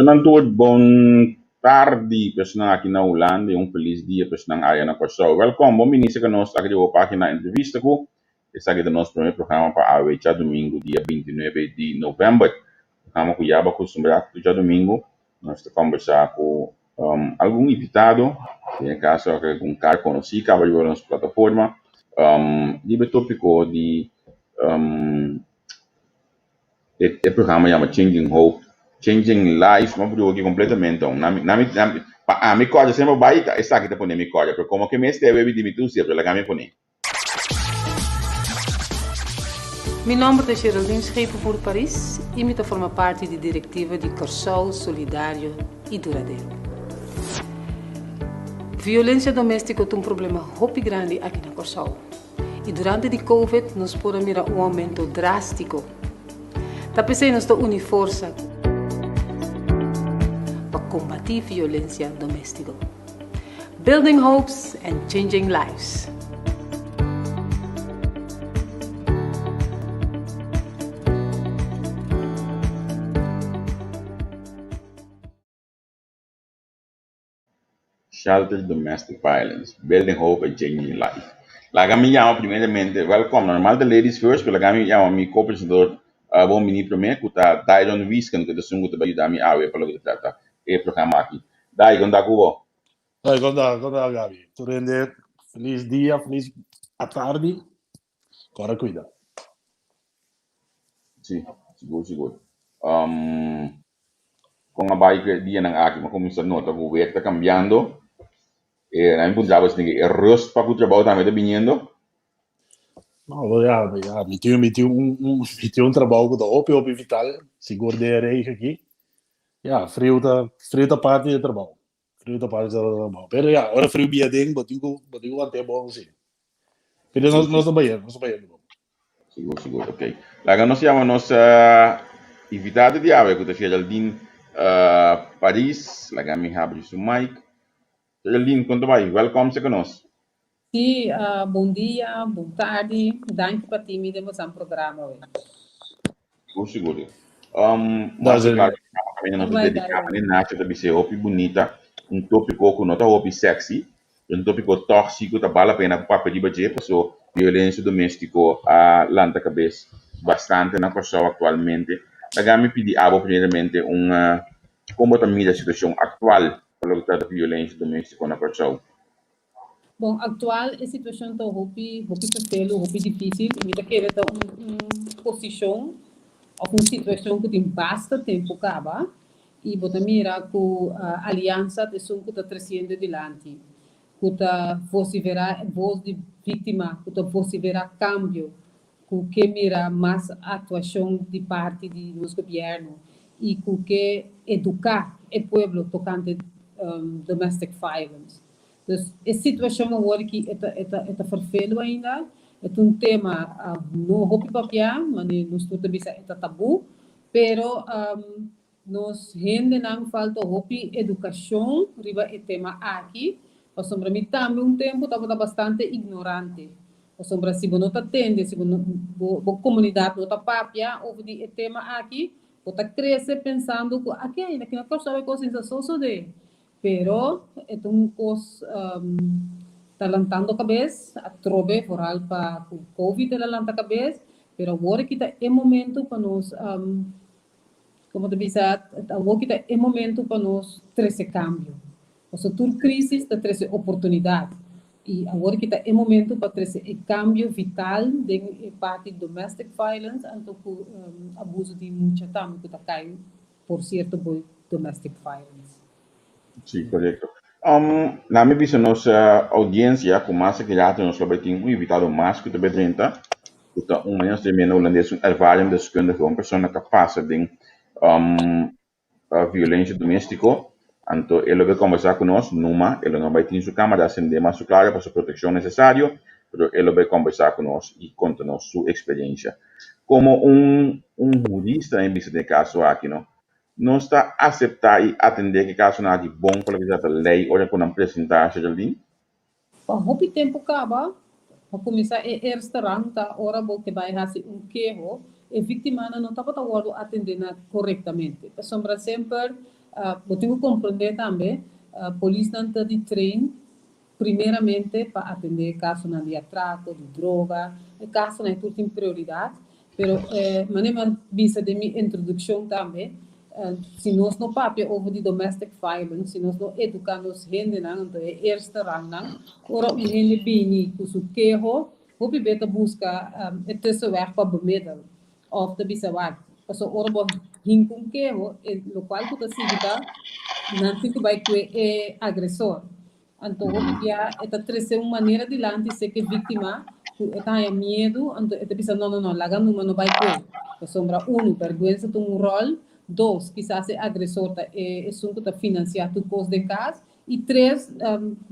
Nan tur bon tardi personan aki na Hulanda y un feliz dia personan aya na Kòrsou. Wèlkòm, bon bini serka nos aki riba bo página Entrevista ku esaki ta nos promé programa pa awe djadumingu dia 29 di novèmber. Programa ku ya bo a kustumbrá ku tur djadumingu nos ta kòmbersá ku algun invitado, den e kaso aki algun kar konosí kaba riba nos plataforma riba e tópiko di E programa yama Changing Hope, Changing Life, mi a bruha aki completamente aun. Na mi, na mi, na mi, pa ami corda semper bai ta esaki ta pone mi corda, pero como ke mester e di mi tur siempre laga mi pone. Mi nomber ta Geraldine Schepenvoer Paris y mi ta forma parti di directiva di Kòrsou Solidario y Duradero. Violencia domestico ta un problema hopi grandi aki na Kòrsou. I durante di Covid nos por a mira un aumento drástiko. Ta p'esei nos ta uni forsa pa kombatí violensia doméstiko. Building hopes and changing lives. Shelter Domestic Violence, Building Hope and Changing Life. Laga mi yama primeramente, welkom, normal ta ladies first, pero laga mi yama mi co-presentador uh, bon bini prome, ku ta Dairon Wiesken, ku ta esun ku ta bai yuda mi awe pa loke ta trata e programa aki. Dai, kon ta ku bo? Hey, kon ta, kon ta Gabi? Tur hende, feliz dia, feliz atardi. Kòrda kuida. Sí, sigur, sigur. Um, Kon a bai ku e dianan aki, mi a kuminsá nota ku wer ta kambiando. E nan mi puntra bo si e rust pa ku trabou tambe ta biniendo. No, bo ya, ya, mi tin, mi tin un, un, mi tin un trabou ku ta hopi, hopi vital, sigur den e regen aki. Ya, friu ta, friu ta parti di e trabou. Friu ta parti di e trabou. Pero ya, ora friu bia den, bo tin ku, bo tin ku want'é bon si. Pero nos, nos ta bai, nos ta bai bon. Sigur, sigur, ok. Laga nos yama nos invitado di awe ku ta Geraldine Paris. Laga mi habri su mic. Geraldine, kon ta bai? Welkom serka nos. Sí, bon dia, bon tardi. Danki pa tin mi den bosan programa awe. Sigur, sigur. Um, mas claro, caminda nos ta dedica a Nacho ta bis'é hopi bunita, un tópico ku no ta hopi sexy, un tópico tòg si ku ta bal la pena ku papia riba dje, paso violencia doméstiko a lanta kabes bastante na Kòrsou aktualmente. Laga mi pidi abo primeramente un kon bo ta mira situashon aktual pa loke ta trata violencia doméstiko na Kòrsou? Bon, aktual e situashon ta hopi hopi ferfelu, hopi difísil i mi ta kere ta un un posishon òf un situashon ku tin basta tempu kaba i bo ta mira ku Aliansa ta esun ku ta tresiendo dilanti, ku ta vosiferá e bos di víktima, ku ta vosiferá kambio, ku ke mira mas aktuashon di parti di nos gobièrnu i ku ke eduká e pueblo tokante domestic violence. Dus e situashon awor ki e ta e ta e ta ferfelu ainda, e ta un tema no hopi papiá, mane nos tur ta bisa e ta tabú, pero nos hendenan falta hopi edukashon riba e tema aki, pasobra mi tambe un tempu tabata bastante ignorante, pasobra si bo no ta tende, si bo no bo bo komunidat no ta papia over di e tema aki, bo ta krese pensando ku aki ainda kina Kòrsou e kos insa sosodé. Pero e ta un kos ta lantando kabes, atrobe vooral pa ku covid el a lanta kabes, pero awor aki ta e momento pa nos, komo ta bisa, awor aki ta e momento pa nos trese kambio. Pasobra tur krisis ta trese oportunidat i awor aki ta e momento pa trese e kambio vital den e parti domestic violence anto ku abuso di mucha tambe ku ta kai por cierto bo domestic violence. Sí, correcto. Na mi bisa nos audiencia cu mas aki rato nos lo bay tin un invitado mas cu ta bay drenta, cu ta un manera nos ta yama na hulandes un ervaringsdeskundige, un persona cu a pasa den violencia domestico, anto e lo bay conversa cu nos, numa e lo no bay tin su camera acende mas su claro pa su proteccion necesario, pero e lo bay conversa cu nos y conta nos su experiencia. Komo un un hurista en bista den e kaso aki no, nos ta aseptá i atendé ku e kasonan aki bon pa loke ta trata lei ora ku nan presentá, Geraldine? Pa hopi tempu kaba, pa kuminsá e eerste rang ta ora bo ke bai hasi un keho, e víktimanan no tabata wòrdu atendé na korektamente. Pasobra semper. Bo tin ku komprondé tambe, polisnan ta di train primeramente pa atendé kasonan di atrako, di droga, e kasonan ei tur tin prioridat. Pero manera mi a bisa den mi introdukshon tambe, si nos no papia over di domestic violence, si nos no eduká nos hendenan, anto e eerste rangnan, ora un hende bini ku su keho, hopi be ta buska e tussenweg pa bemiddel òf ta bisa wak, pasobra ora bo hinka un keho, e lokual ku ta sigui ta nan tin ku bai kue e agresor. Anto hopi bia e ta trese un manera dilanti se ke víktima ku e ta haña miedu, anto e ta bisa no no no laga numa no bai kue. Pasobra unu, bèrgwensa ta un ròl, dos, kisas e agresor ta e esun ku ta finansiá tur kos den kas, i tres,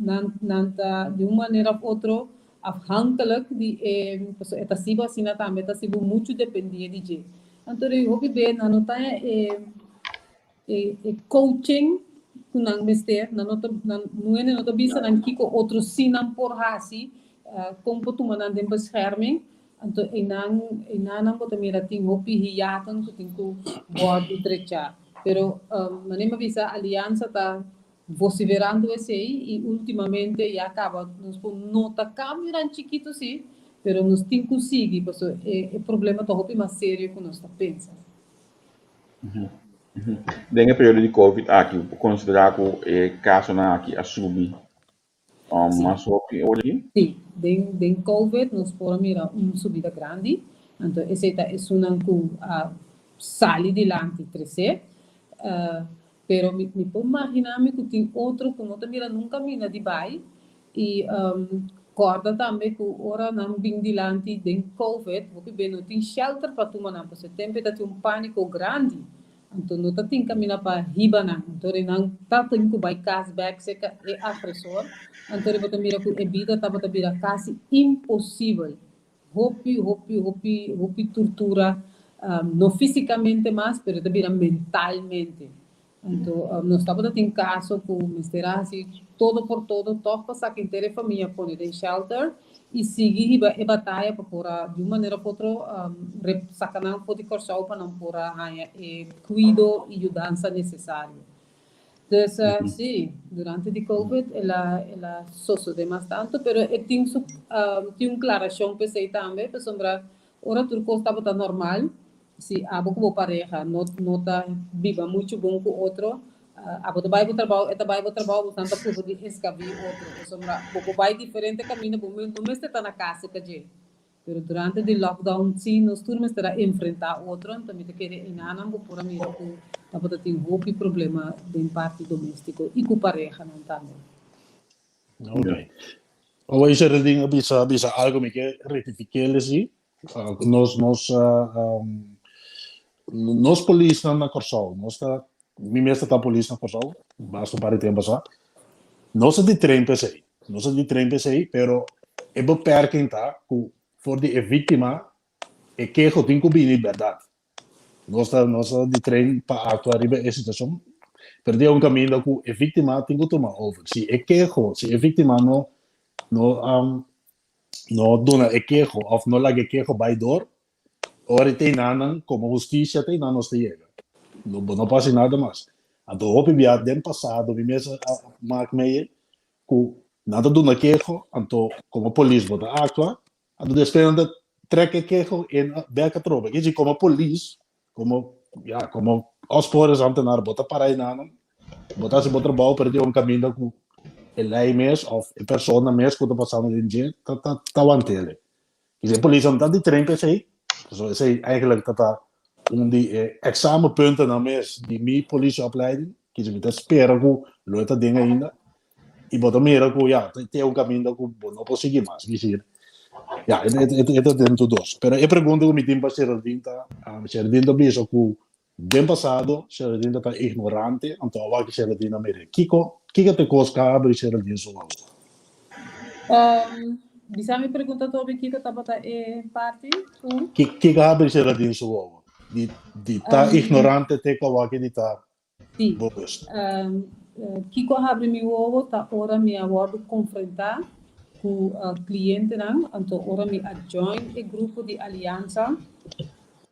nan nan ta di un manera òf otro afhankelijk di e pasobra e ta sibo asina tambe, e ta sibo muchu dependé di dje. Anto di hopi be nan no ta haña e E coaching ku nan mester, nan no ta, nan nuende no ta bisa nan kiko otro si nan por hasi, kon por tuma nan den bescherming. Anto einan, einanan bo ta mira tin hopi hiaten ku tin ku wòrdu drechá. Pero manera mi a bisa Aliansa ta vosiverando esei i ultimamente ya kaba nos por nota kambionan chikitu si, pero nos tin ku sigui pasobra e problema ta hopi mas serio ku nos ta pensa. Den e periodo di Covid aki, bo por konsiderá ku e kasonan aki a subi mas hopi ora aki? Sí, den den Covid nos por a mira un subida grandi, anto esei ta esunnan ku a sali dilanti tresé, pero mi mi por maginá mi ku tin otro ku no ta mira nunka mina di bai I kòrda tambe ku ora nan bin dilanti den Covid, hopi be no tin shelter pa tuma nan, pasobra e tempu ta tin un pániko grandi, anto no ta tin kaminda pa hiba nan, anto ri nan ta tin ku bai kas bèk serka e agresor, anto ri bo ta mira ku e bida tabata bira kasi imposibel, hopi, hopi, hopi, hopi turtura, no físikamente mas, pero ta bira mentalmente. Anto nos tabata tin kaso ku mester a hasi todo por todo tòg pa saka henter e famia pone den shelter i sigui hiba e bataya pa por a di un manera of otro saka nan for di Kòrsou pa nan por a haña e kuido i yudansa nesesario. Dus si, durante di covid el a el a sosodé mas tantu pero e tin su tin un klarashon p'esei tambe pasobra ora tur kos tabata normal Si abo ku bo pareha no no ta biba muchu bon ku otro, abo ta bai bo trabou, e ta bai bo trabou, bosan ta purba di eskabí otro. Pasobra bo por bai diferente kaminda, bo no mester ta na kas serka dje. Pero durante di lockdown sí nos tur mester a enfrentá otro, anto mi ta kere enanan bo por a mira ku tabata tin hopi problema den parti doméstiko i ku parehanan tambe. Ok. Awor Geraldine a bisa bisa algo mi ke rectifiquele si. Nos nos nos polisnan na Kòrsou, nos ta mi mes ta ta polis na Kòrsou, basta un par di tempu pasá. Nos ta di train pa esei, nos ta di train pa esei, pero e beperking ta ku for di e víktima e keho tin ku bini bèrdat. Nos ta nos ta di train pa aktua riba e situashon, pero tin un kaminda ku e víktima tin ku tuma over. Si e keho, si e víktima no no no duna e keho of no laga e keho bai door, ora e ta enanan komo hustisia ta enan nos ta yega. No, bo no por hasi nada mas. Anto hopi bia den pasado mi mes a mak mee ku nan ta duna keho, anto komo polis bo ta aktua, anto despues nan ta trek e keho en bek atrobe. Ke disi komo polis, komo ya komo opsporingsambtenaar bo ta para enanan, Bo ta hasi bo trabou pero tin un kaminda ku e lei mes òf e persona mes ku ta pasando den dje ta ta ta want'el. Kis e polis no ta di tren p'esei, pasobra esei eigenlijk ta ta un di e eksamenpuntennan mes di mi polisieopleiding, kis mi ta spera ku lo e ta den ainda i bo ta mira ku ya tin un kaminda ku bo no por sigui mas, kis ya e ta den tur dos. Pero e pregunta ku mi tin pa Geraldine ta, Geraldine ta bisa ku Den pasado Geraldine ta ta ignorante, anto awor ki Geraldine a mira kiko, kiko ta e kos ku a abri Geraldine su wowo? Bisa mi pregunta Toby kiko tabata e parti ku. Kiko a abri Geraldine su wowo? Di di ta ignorante te ku awor ki di ta bewust. Kiko a habri mi wowo ta ora mi a wòrdu konfrontá ku klientenan, anto ora mi a join e grupo di Aliansa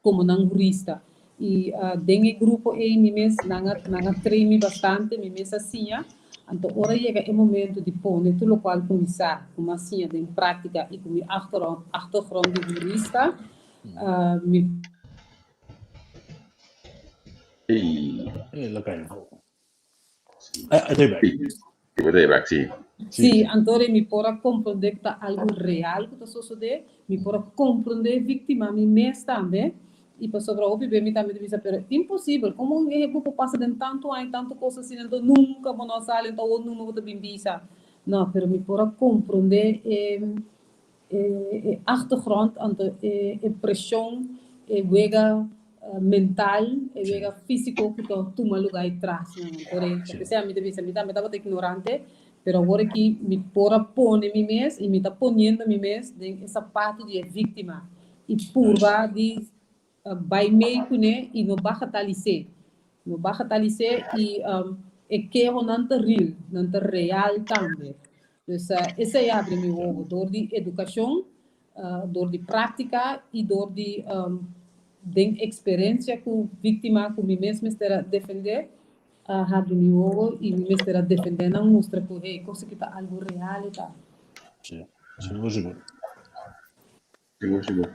komo nan hurista. I den e grupo ei mi mes nan a nan a train mi bastante, mi mes a siña. Anto ora yega e momento di pone tur lokual ku mi sa, ku mi a siña den práktika i ku mi achtergrond di hurista, mi. Ey. Ey, lo kai. Eh, e bek. E bek, si. Si, anto mi por a komprondé ku ta algu real ku ta sosodé, mi por a komprondé víktima mi mes tambe, i pasobra hopi be mi tambe ta bisa, pero imposibel, komo un hende por pasa den tantu aña, tantu kos asina, anto nunka bo no a sali, anto awor numa bo ta bin bisa. No, pero mi por a komprondé e e achtergrond, anto e preshon, e wega mental, e wega físiko ku ta tuma lugá ei tras nan. Por e, p'esei ami ta bisa, mi tambe tabata ignorante, pero awor aki mi por a pone mi mes i mi ta poniendo mi mes den e sapato di e víktima i purba di bai mei kuné i no bagatalis'é. No bagatalis'é i e kehonan ta real, nan ta real tambe. Dus esei a habri mi wowo dor di edukashon, dor di práktika i dor di den eksperensia ku víktima ku mi mes mester a defendé a habri mi wowo i mi mester a defendé nan mustra ku hey kos aki ta algu real e ta. Sí, sigur sigur. Sigur sigur.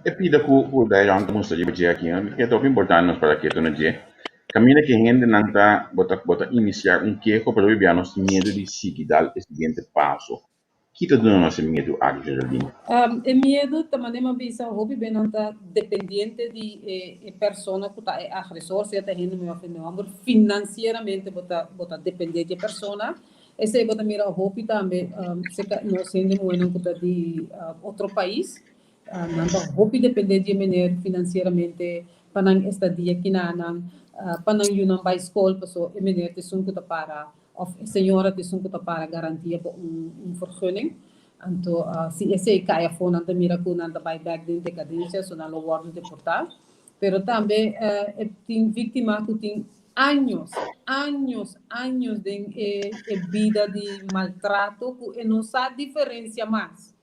E pida ku ku Dayron ta mustra riba dje aki, e ta hopi importante nos para ketu na dje. Kaminda ku e hendenan ta bo ta bo ta inisiá un keho pero hopi bia nos tin miedu di sigui dal e siguiente paso. Ki ta duna nos e miedu aki, Geraldine? E miedu ta manera mi a bisa hopi be nan ta dependiente di e e persona ku ta e agresor, sea ta hende muhé òf hende hòmber, finansieramente bo ta bo ta dependé di e persona. Esei bo ta mira hopi tambe serka nos hende muhénan ku ta di otro pais. Nan ta hopi dependé di e mener finansieramente pa nan estadia kinanan, pa nan yunan bai skol paso e mener ta esun ku ta para òf e señora ta esun ku ta para garantia pa un vergunning. Anto si esei kai afó nan ta mira ku nan ta bai bèk den dekadensia so nan lo wòrdu deportá. Pero tambe e tin víktima ku tin años, años, años den e e bida di maltrato ku e no sa diferencia mas.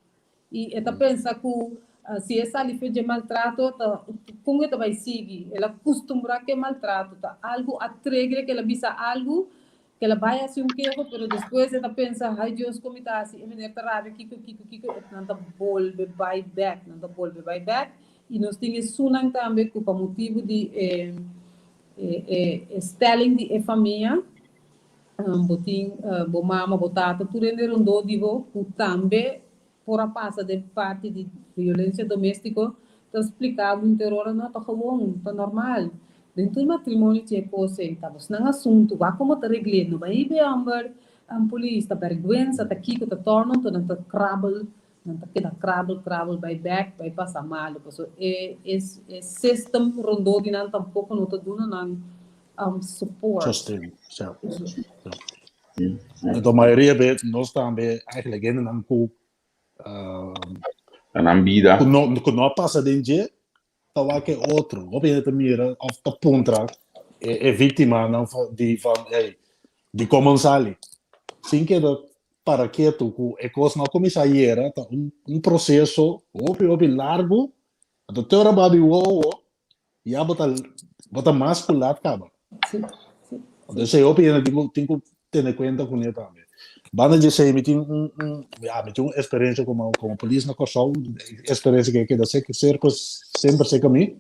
I e ta pensa ku si e sali fe dje maltrato ta kon e ta bai sigui. El a kustumbrá ku e maltrato, ta algu a trigger ku el a bisa algu, ku el a bai hasi un keho pero despues e ta pensa, hay Dios kon mi ta hasi, e meneer ta rabia kiko kiko kiko, e nan ta bolbe bai bèk, nan ta bolbe bai bèk. I nos tin esunnan tambe ku pa motibu di e E stelling di e famia, bo tin bo mama, bo tata, tur hende rondó di bo ku tambe por a pasa den parti di violensia doméstiko, ta spliká bo henter ora, no, ta gewoon, ta normal. Den tur matrimonio tin e kos ei, ta bosnan asuntu, wak komo ta regl'é, no bai hib'é hòmber, polis, ta bèrgwensa, ta kiko, ta tòrno, anto nan ta krabel Nan ta keda krabel krabel bai bek bai pasa malu paso e e system rondó di nan tampoko no ta duna nan support. Sosten, ja. Anto mayoria be nos tambe eigenlijk hendenan ku Na nan bida. Ku no ku no a pasa den dje ta wak e otro. Hopi hende ta mira of ta puntra e e víktimanan di van hey dikon bo no sali? Sin keda para ketu ku e kos no a kuminsá ayera, ta un un proseso hopi hopi largu, anto te ora bo a bin wowo ya bo ta bo ta mas ku lat kaba. Anto esei hopi hende tin ku tin ku tene kuenta kuné tambe. Banda di esei mi tin un un ya mi tin un eksperensia komo komo polis na Kòrsou, eksperensia ke keda serka semper serka mi.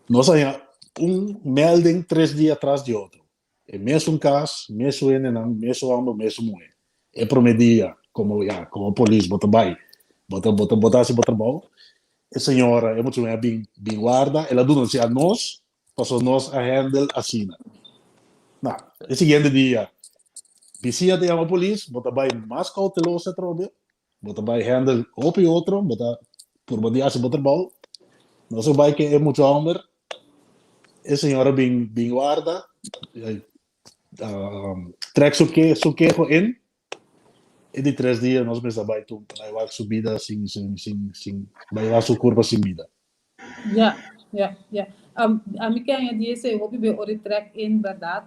Nos a haña un melding tres dia tras di otro. E mesun kas, mesun hendenan, mesun hòmber, mesun muhé. E promé dia, komo ya, komo polis bo ta bai, bo ta bo ta bo ta hasi bo trabou. E señora, e mucha muhé a bin bin warda, el a duna si a nos, pasobra nos a handle asina. Na, e siguiente dia, bisia ta yama polis, bo ta bai mas kouteloso atrobe, bo ta bai handle hopi otro, bo ta purba di hasi bo trabou. Nos a bai ke e mucha hòmber, E señora bin bin warda, trek su ke su keho in. E di tres dia nos mester bai tu bai wak su bida sin sin sin sin bai wak su kurpa sin bida. Ja, ja, ja. Ami ke añadi esei hopi be ora e trek in bèrdat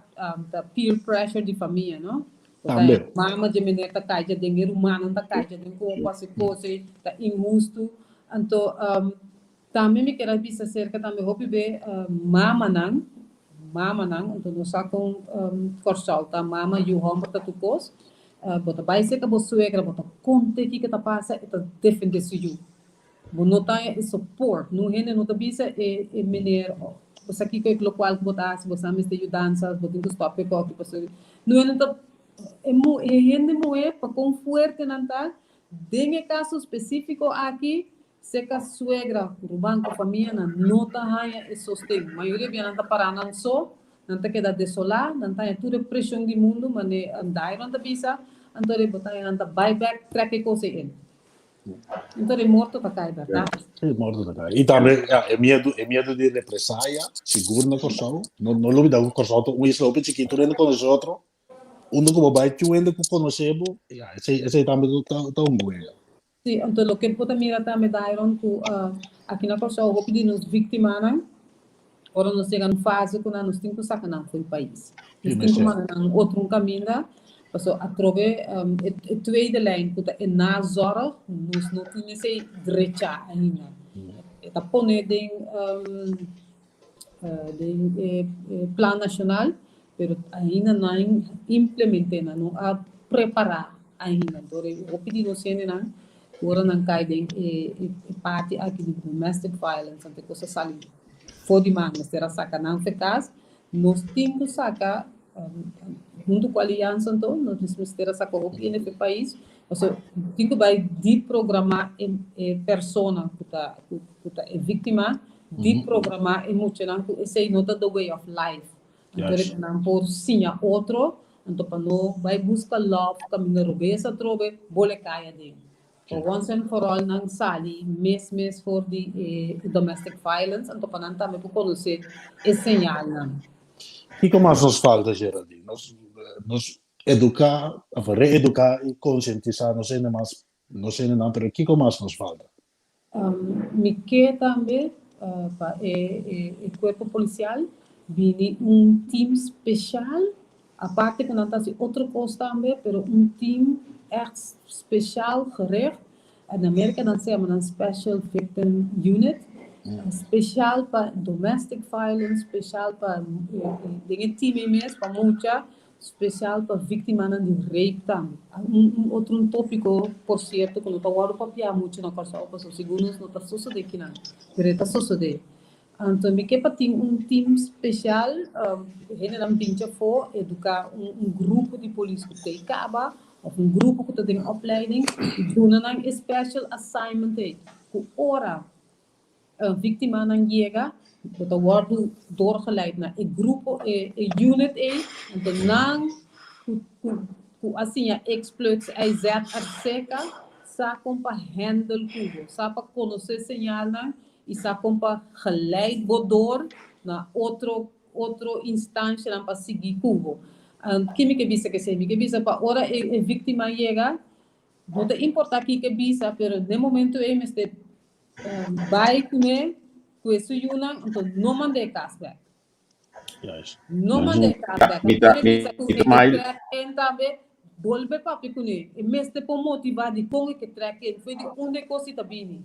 ta peer pressure di famia no. Tambe. Mama dje meneer ta kai dja den, e rumannan ta kai dja den komo ku hasi kos ei ta inhustu. Anto. Tambe mi kier a bisa acerca tambe hopi be mamanan, mamanan, anto nos sa con Corsou ta mama yu homber ta tur cos, bo ta bay cerca bo suegra bo ta conte kico ta pasa e ta defende su yu. Bo no ta e support, nun hende no ta bisa e e meneer bo sa kico e locual cu bo ta haci, bo sa mester yudansa, bo tin cu stop e coki pasobra nun hende ta e e hende muhe pa con fuerte nan ta den e caso specifico aki Seka suegra, ruman ku famianan no ta haña e sosten. Mayoria bia nan ta pará nan so, nan ta keda desolá, nan ta haña tur e preshon di mundu, mane Dairon ta bisa, anto e bo ta haña nan ta bai bèk trèk e kos ei in. Anto e morto ta kai, bèrdat? E morto ta kai. I tambe, ya, e miedu, e miedu di represaya, sigur na Kòrsou. No, no lubidá ku Kòrsou ta un isla hopi chikitu, tur hende konosé otro. Unda ku bo bai, tur hende ku konosé bo, ya, esei, esei tambe ta, ta un guera. Sí, anto loke bo ta mira tambe Dairon ku aki na Kòrsou hopi di nos víktimanan ora nos yega na un fase ku nan nos tin ku saka nan for di pais. Nos tin ku manda nan otro un kaminda pasobra atrobe e tweede lijn ku ta e nazorg nos no tin esei drechá ainda. E ta pone den den e plan nashonal pero ainda no a implement'é, nan no a prepará ainda. Dor e hopi di nos hendenan ora nan kai den e parti aki di domestic violence anto e kos a sali for di man, mester a saka nan for kas. Nos tin ku saka huntu ku aliansa anto nos mester a saka hopi hende for e pais pasobra tin ku bai deprogramá e persona ku ta e víktima, deprogramá e muchanan ku esei no ta the way of life. Anto riba nan por siña otro, anto pa no bai buska love kaminda robes atrobe, bo le kai aden. Pa once and for all nan sali mes mes for di e domestic violence, anto pa nan tambe por konosé e señalnan. Kiko mas nos falta, Geraldine? Nos nos eduká of reeduká i konsientisá nos hende mas, nos hendenan, pero kiko mas nos falta? Mi ke tambe pa e kuerpo polisial bini un team speshal, aparte ku nan ta hasi otro kos tambe, pero un team ègt speshal gericht, na Merka nan sa yama nan Special Victim Unit, speshal pa domestic violence, speshal pa den e team ei mes pa mucha. Special pa victimanan di rape tambe. Un otro un topico por cierto cu no ta wordo papia mucho na Corsou pasobra segun nos no ta sosode kinan, pero e ta sosode. Anto mi ke pa tin un team special, hendenan binchi afo educa un grupo di polis cu tey caba of un grupo cu ta den opleiding y duna nan e special assignment ey cu ora Víktimanan yega, bo ta wòrdu doorgeleid na e grupo, e unit ei, anto nan ku a siña X plus Y Z acerca sa kon pa handle ku bo, sa pa konosé señalnan i sa kon pa geleid bo door na otro otro instanshanan pa sigui ku bo. Ki mi ke bisa kesei? Mi ke bisa pa ora e víktima yega, no ta importá kiko e bisa, pero den momento ei mester Bai kuné ku e su yunan, anto no mand'é e kas bèk. No mand'é e kas bèk. Mi ta, mi ta E trèk en tambe, bolbe papia kuné. E mester por motivá dikon e ke trèk en, fo'i di unda e kos i ta bini.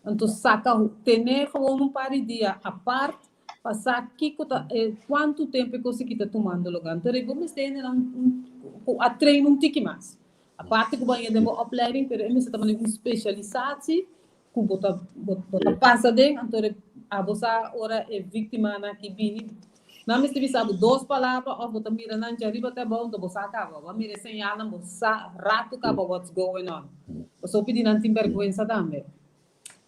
Anto saka, ten'é gewoon un par di dia apart pa sa kiko ta e kuantu tempu e kos aki ta tumando lugá. Anto riba mester hendenan ku a train un tiki mas. Aparte ku bo a den bo opleiding, pero e mester ta mane un spesialisatie ku bo ta bo ta pasa den, anto abo sa ora e víktimanan aki bini, nan mester bisa bo dos palabra òf bo ta mira nan djariba te abou, anto bo sa kaba, bo a mira e señalnan, bo sa ratu kaba what's going on. Pasobra hopi di nan tin bèrgwensa tambe.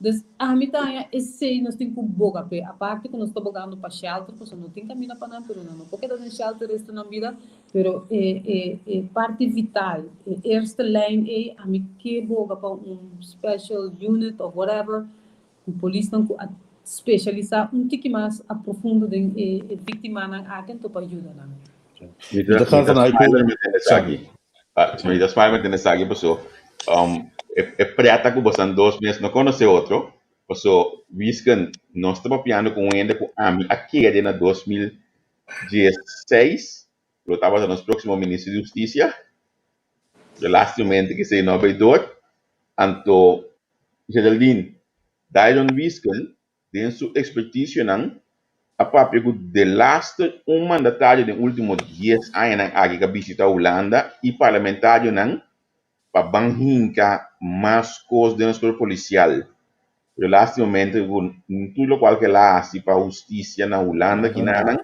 Dus ami ta haña esei nos tin ku boga p'e. Aparte ku nos ta bogando pa shelter, pasobra no tin kaminda pa nan, pero nan no por keda den shelter resto nan bida. Pero e e e parti vital, e eerste lijn ei, ami ke boga pa un special unit of whatever, ku polisnan ku a specialisá un tiki mas a profundo den e e víktimanan aki anto pa yuda nan. Mi ta mi ta smile mi tende esaki. Mi ta smile mi tende esaki paso e preta ku bosan dos mes no konosé otro paso Wiesken nos ta papiando ku un hende ku ami a kere na 2016 lo tabata nos próksimo minister di hustisia pero lastimamente kesei no a bai dor anto Geraldine Dairon Wiesken. Den su ekspertisionan a papia ku delaster un mandatario den último dies añanan aki ku a bishita Hulanda i parlamentarionan pa ban hinka mas kos den nos kuerpo polisial. Pero lastimamente ku tur lokual ku el a hasi pa hustisia na Hulanda kinanan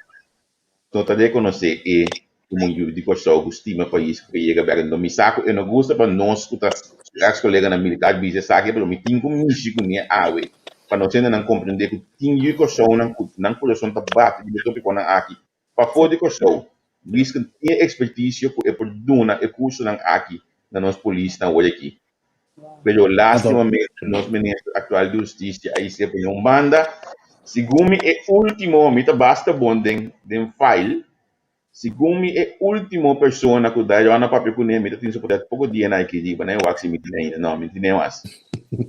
no ta rekonosé e komo un yu di Kòrsou ku stima pais ku ke yega bèk. Enton mi sa ku e no gusta pa nos ku ta su eks koleganan militar bisa esaki pero mi tin ku mishi kuné awe pa nos hendenan komprendé ku tin yu di Kòrsounan ku nan kurason ta bati riba e topikonan aki pafó di Kòrsou. Wiskens tin e ekspertisio ku e por duna e kursonan aki na nos polisnan awor aki. Pero lastimamente nos minister aktual di hustisia a hise pone un banda. Segun mi e ultimo, mi ta basta bon den den file, segun mi e ultimo persona ku Dayron a papia kuné, mi ta tin su poder poko dia na aki riba, nan e wak si mi tin ainda, no, mi tin e mas.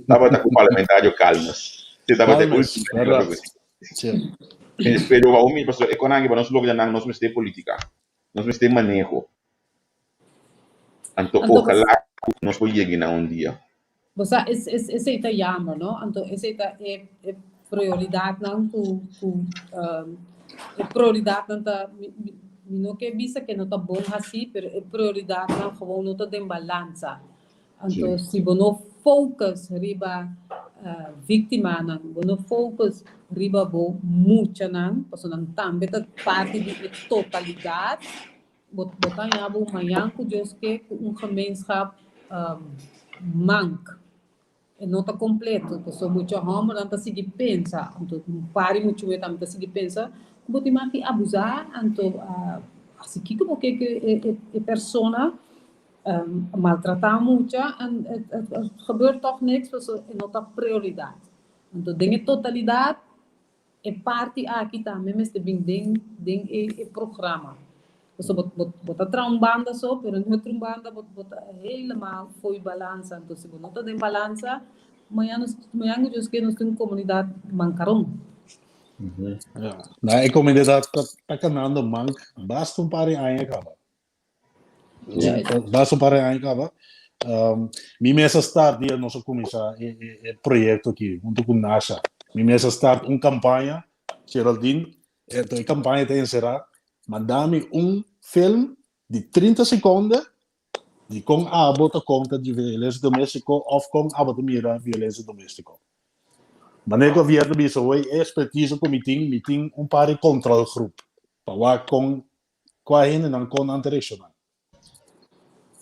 Tabata ku parlamentario Calmes. Si tabata e Calmes, ultimo ku mi papia berdad. kuné. Sí. Pero wou mi, pasobra e konanki pa nos logra nan, nos mester politika, nos mester maneho. Anto Anto ojalá ku nos por yega na un dia. Bo sa, es, es, esei ta jammer, no? Anto esei ta e, e prioridatnan ku, ku um, e prioridatnan ta, mi, mi, mi no ke bisa ke no ta bon hasí, pero e prioridatnan gewoon no ta den balansa. Anto Sí. si bo no focus riba uh, víktimanan, bo no focus riba bo muchanan, pasobra nan tambe ta parti di e totalidat, Bo bo ta haña bo mañan ku Dios ke ku un gemeenschap mank. E no ta kompleto, pasobra mucha hòmbernan ta sigui pensa, anto un par di mucha muhé tambe ta sigui pensa ku bo tin mas di abusá, anto hasi kiko bo ke ku e e persona maltratá mucha, het gebeurt tòg niks pasobra e no ta prioridat. Anto den e totalidat E parti aki tambe mester bin den den e e programa. Pasobra bo bo bo ta traha un banda so, pero en otro un banda bo bo ta helemaal fo'i balansa. Enton si bo no ta den balansa, mañana nos mañana ku Dios ke nos tin un komunidat mankaron. Ja. Na e komunidat ta ta kanando mank basta un par di aña kaba. Basta un par di aña kaba. Um, mi mes a start dia nos a kuminsá e, e, e proyekto aki huntu ku Nasha. Mi mes a start un kampaña, Geraldine, ento e kampaña ta enserá, manda mi un film di 30 sekonde di kon abo ta konta di violensia doméstiko òf kon abo ta mira violensia doméstiko. Manera ku Javier ta bisa hoy, e ekspertise ku mi tin, mi tin un par di kontrolgroep pa wak kon Kua hendenan kon nan ta reakshoná?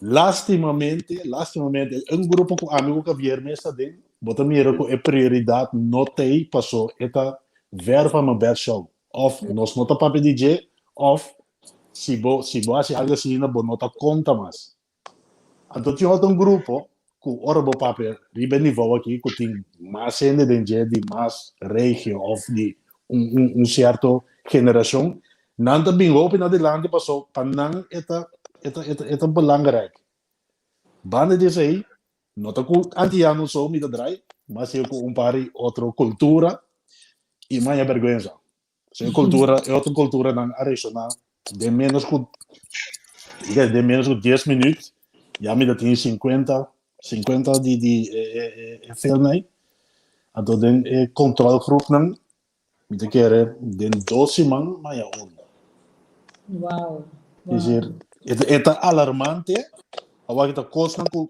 Lastimamente, lastimamente, un grupo ku ami ku Javier mes ta den, bo ta mira ku e prioridat no t'ei paso e ta ver van mijn bed show. Òf nos no ta papia di dje, òf si bo si bo hasi algu asina bo no ta konta mas. Anto tin otro un grupo ku ora bo papia riba e nivou aki ku tin mas hende den dje di mas regio òf di un un un sierto generashon, nan ta bin hopi na dilanti paso pa nan e ta e ta e ta e ta belangrijk. Banda di esei no ta ku antiano so mi ta drai, mas si ku un par di otro kultura i maña bèrgwensa. So e cultura, e otro cultura nan a resoná den menos ku den menos ku 10 minuut, ya mi ta tin 50, 50 di di e e e e film ei. Anto den e controlgroep nan mi ta kere den dos siman maya un. Wow, Es wow. decir, e ta e ta alarmante, awor ta kosnan ku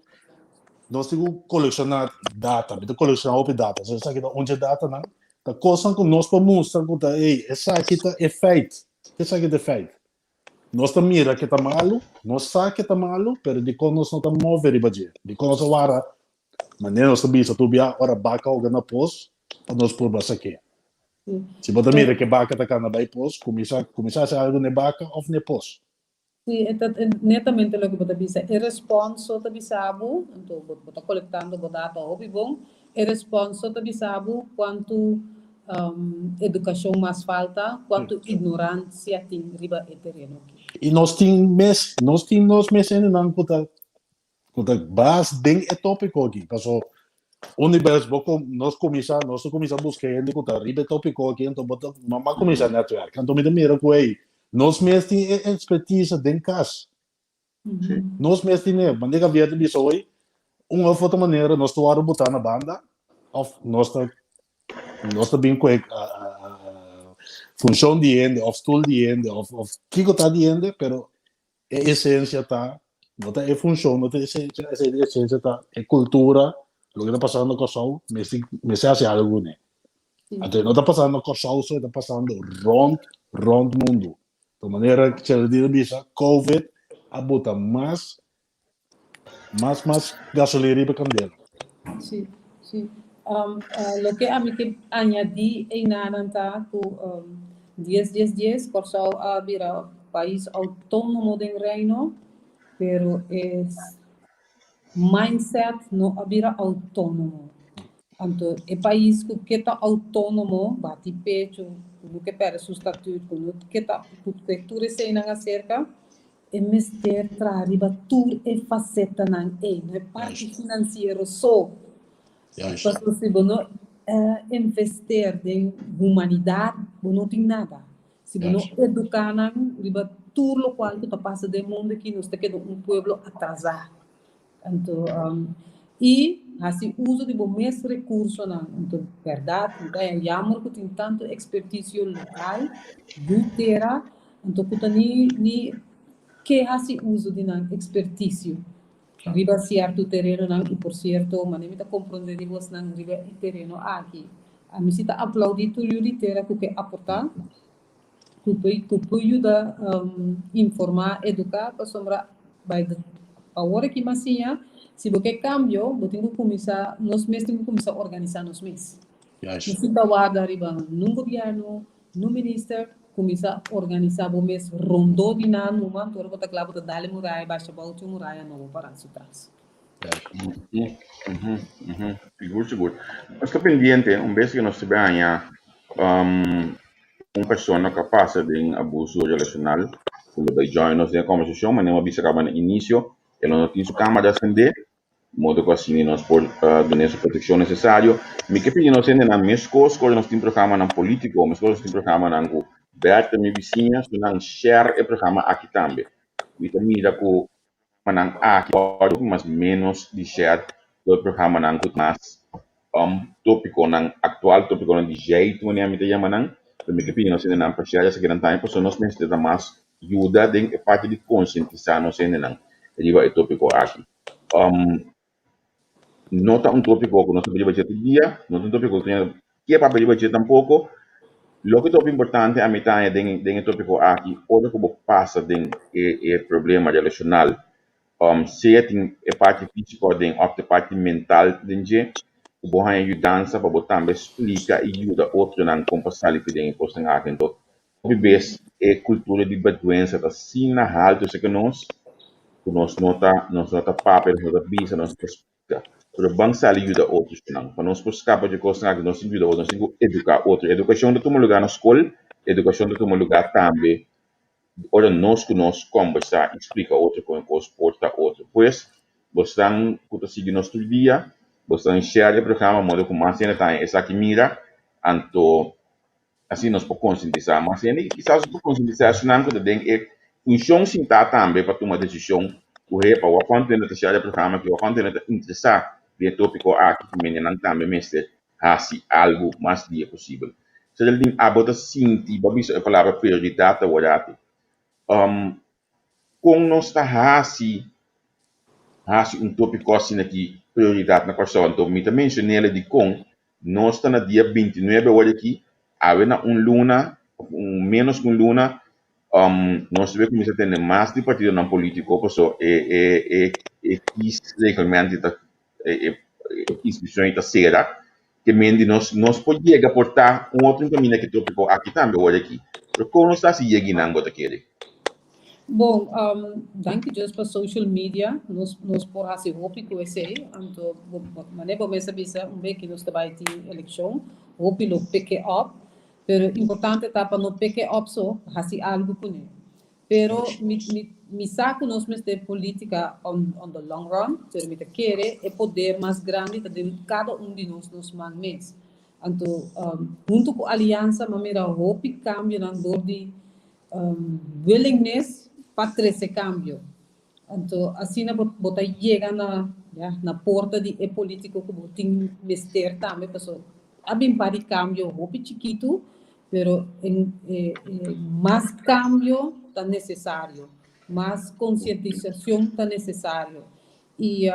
nos tin ku kolekshoná data, mi ta kolekshoná hopi data, so esaki ta un dje datanan Ta kosnan ku nos por mustra ku ta, ey, esaki ta e feit, esaki ta e feit. Nos ta mira ke ta malu, nos sa ke ta malu, pero dikon nos no ta move riba dje? Dikon nos a wara, manera nos ta bisa tur bia, ora baka hoga na pos, pa nos purba sak'é. Si bo ta mira ke baka ta kana bai pos, kuminsá, kuminsá hasi algu n'e baka òf n'e pos. Sí, e ta netamente loke bo ta bisa. E respons so ta bisa bo, anto bo bo ta kolektando bo data hopi bon, e respons so ta bisa bo kuantu edukashon mas falta, kuantu ignoransia tin riba e tereno aki. I nos tin mes, nos tin nos mes hendenan ku ta Ku ta bas den e tópiko aki. Paso un bes bo kom, nos kuminsá, nos ta kuminsá buska hende ku ta riba e tópiko aki, anto bo ta mama kuminsá netwerk. Anto mi ta mira ku ei, nos mes tin e ekspertisa den kas. Nos mes tin e, manera Javier ta bisa hoy, un òf otro manera nos ta wòrdu botá na banda òf nos ta. Nos ta bin ku e funshon di hende òf stul di hende òf òf kiko ta di hende, pero e esensia ta, no ta e funshon, no ta e esensia, e esensia ta e kultura, loke ta pasando na Kòrsou, mester mester hasi algu kuné. Anto e no ta pasando na Kòrsou so, e ta pasando rònt rònt mundu. Di manera Geraldine a bisa, Covid a bota mas Mas mas gasolin riba kandela. Sí, sí. Loke ami ke añadí einanan ta ku dies dies dies Kòrsou a bira pais outónomo den Reino, pero e mindset no a bira outónomo. Anto e pais ku ke ta outónomo bati pechu, ku no ke pèrdè su statut, ku no ke ta ku tur eseinan aserka, E mester traha riba tur e facetanan ei, no e parti financiero so. Pasobra si bo no invester den humanidad, bo no tin nada. Si bo no educa nan riba tur locual cu ta pasa den mundo aki, nos ta keda un pueblo atrasa. Anto, i hasi uso di bo mes rekursonan. Anto, bèrdat, mi ta haña yammer ku tin tantu ekspertisio lokal, yu tera, anto ku ta ni ni ke hasi uso di nan ekspertisio riba sierto terenonan. I por sierto, manera mi ta komprondé di bosnan riba e tereno aki, ami si ta aplaudí tur yu di tera ku ke aportá, ku por ku por yuda informá, eduká, pasobra by the awor aki mas siña, si bo ke kambio, bo tin ku kuminsá, nos mes tin ku kuminsá organisá nos mes. No sinta warda riba nun gobièrnu, nun minister, kuminsá organisá bo mes rondó di nan numa, anto ora bo ta kla bo ta dal e muraya basha abou tin un muraya nobo pará su tras. Sigur, sigur. Nos ta pendiente, un bes ku nos ta bin haña un persona ku a pasa den abuso relashonal ku lo bai join nos den e kòmbersashon, manera mi a bisa kaba na inisio, e lo no tin su kámara sendé, modo ku asina nos por dun'é su protekshon nesesario. Mi ke pidi nos hendenan meskos ku ora nos tin programanan polítiko, meskos nos tin programanan ku Bertha mi bisiña, su nan share e programa aki tambe. Mi ta mira ku programanan aki wòrdu mas ménos di share ku e programanan ku mas tópikonan aktual, tópikonan di jeitu manera mi ta yama nan. Pero mi ke pidi nos hendenan pa share esakinan tambe pasobra nos mester ta mas yuda den e parti di konsientisá nos hendenan riba e tópiko aki. No ta un tópiko ku nos ta riba dje tur dia, no ta un tópiko ku nos ke papia riba dje tampoko. Loke ta hopi importante ami ta haña den den e tópiko aki, ora ku bo pasa den e e problema relashonal, sea tin e parti físiko aden òf e parti mental den dje, ku bo haña yudansa pa bo tambe splika i yuda otronan kon pa sali for den e kosnan aki. Anto, hopi bes e kultura di bèrgwensa ta asina haltu serka nos ku nos no ta nos no ta papia, nos no ta bisa, nos no ta splika. Pero ban sali yuda otronan. Pa nos por skapa di e kosnan aki nos tin ku yuda otro, nos tin ku eduká otro. Edukashon ta tuma lugá na skol, edukashon ta tuma lugá tambe ora nos ku nos kòmbersá i splika otro kon e kos por ta otro. Pues, bosnan ku ta sigui nos tur dia, bosnan share e programa modo ku mas hende ta haña esaki mira, anto Asina nos por konsientisá mas hende i kisas nos por konsientisá esnan ku ta den e funshon sintá tambe pa tuma desishon ku he pa wak kuantu hende ta share e programa aki, wak kuantu hende ta interesá den e tópiko aki ku mendenan tambe mester hasi algu mas dia posibel. Geraldine, abo ta sinti, bo a bisa e palabra prioridat aworati. Kon nos ta hasi hasi un tópiko asina ki prioridat na Kòrsou? Anto mi ta menshon'el dikon Nos ta na dia 29 awor aki, awe na un luna, of un menos ku un luna, nos debe kuminsá tende mas di partidonan polítiko paso e e e e kiesreglement ta e e inskripshon ta sera, ke men di nos nos por yega por ta un otro kaminda ke tópiko aki tambe awor aki. Pero kon nos ta hasi yega einan bo ta kere? Bon, danki Dios pa social media, nos nos por hasi hopi ku esei, anto manera bo mes a bisa un beki nos ta bai tin elekshon, hopi lo pick it up, pero importante ta pa no pick it up so, hasi algu kuné. Pero mi mi mi sa ku nos mester politica on on the long run, pero mi ta kere e poder mas grandi ta den kada un di nos nos man mes. Anto huntu ku Aliansa mi a mira hopi kambionan dor di willingness pa trese cambio. Anto asina bo bo ta yega na ya na porta di e politico cu bo tin mester tambe paso A bin par di kambio hopi chikitu, pero en mas kambio ta nesesario, mas konsientisashon ta nesesario. I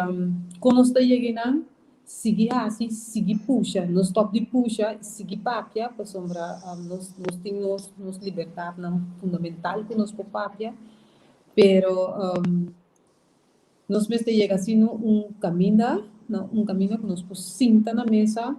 kon nos ta yega einan? Sigui hasi, sigui pusha, no stòp di pusha, sigui papia, pasobra nos nos tin nos nos libertatnan fundamental ku nos por papia, pero Nos mester yega asina un kaminda, na un kaminda ku nos por sinta na mesa,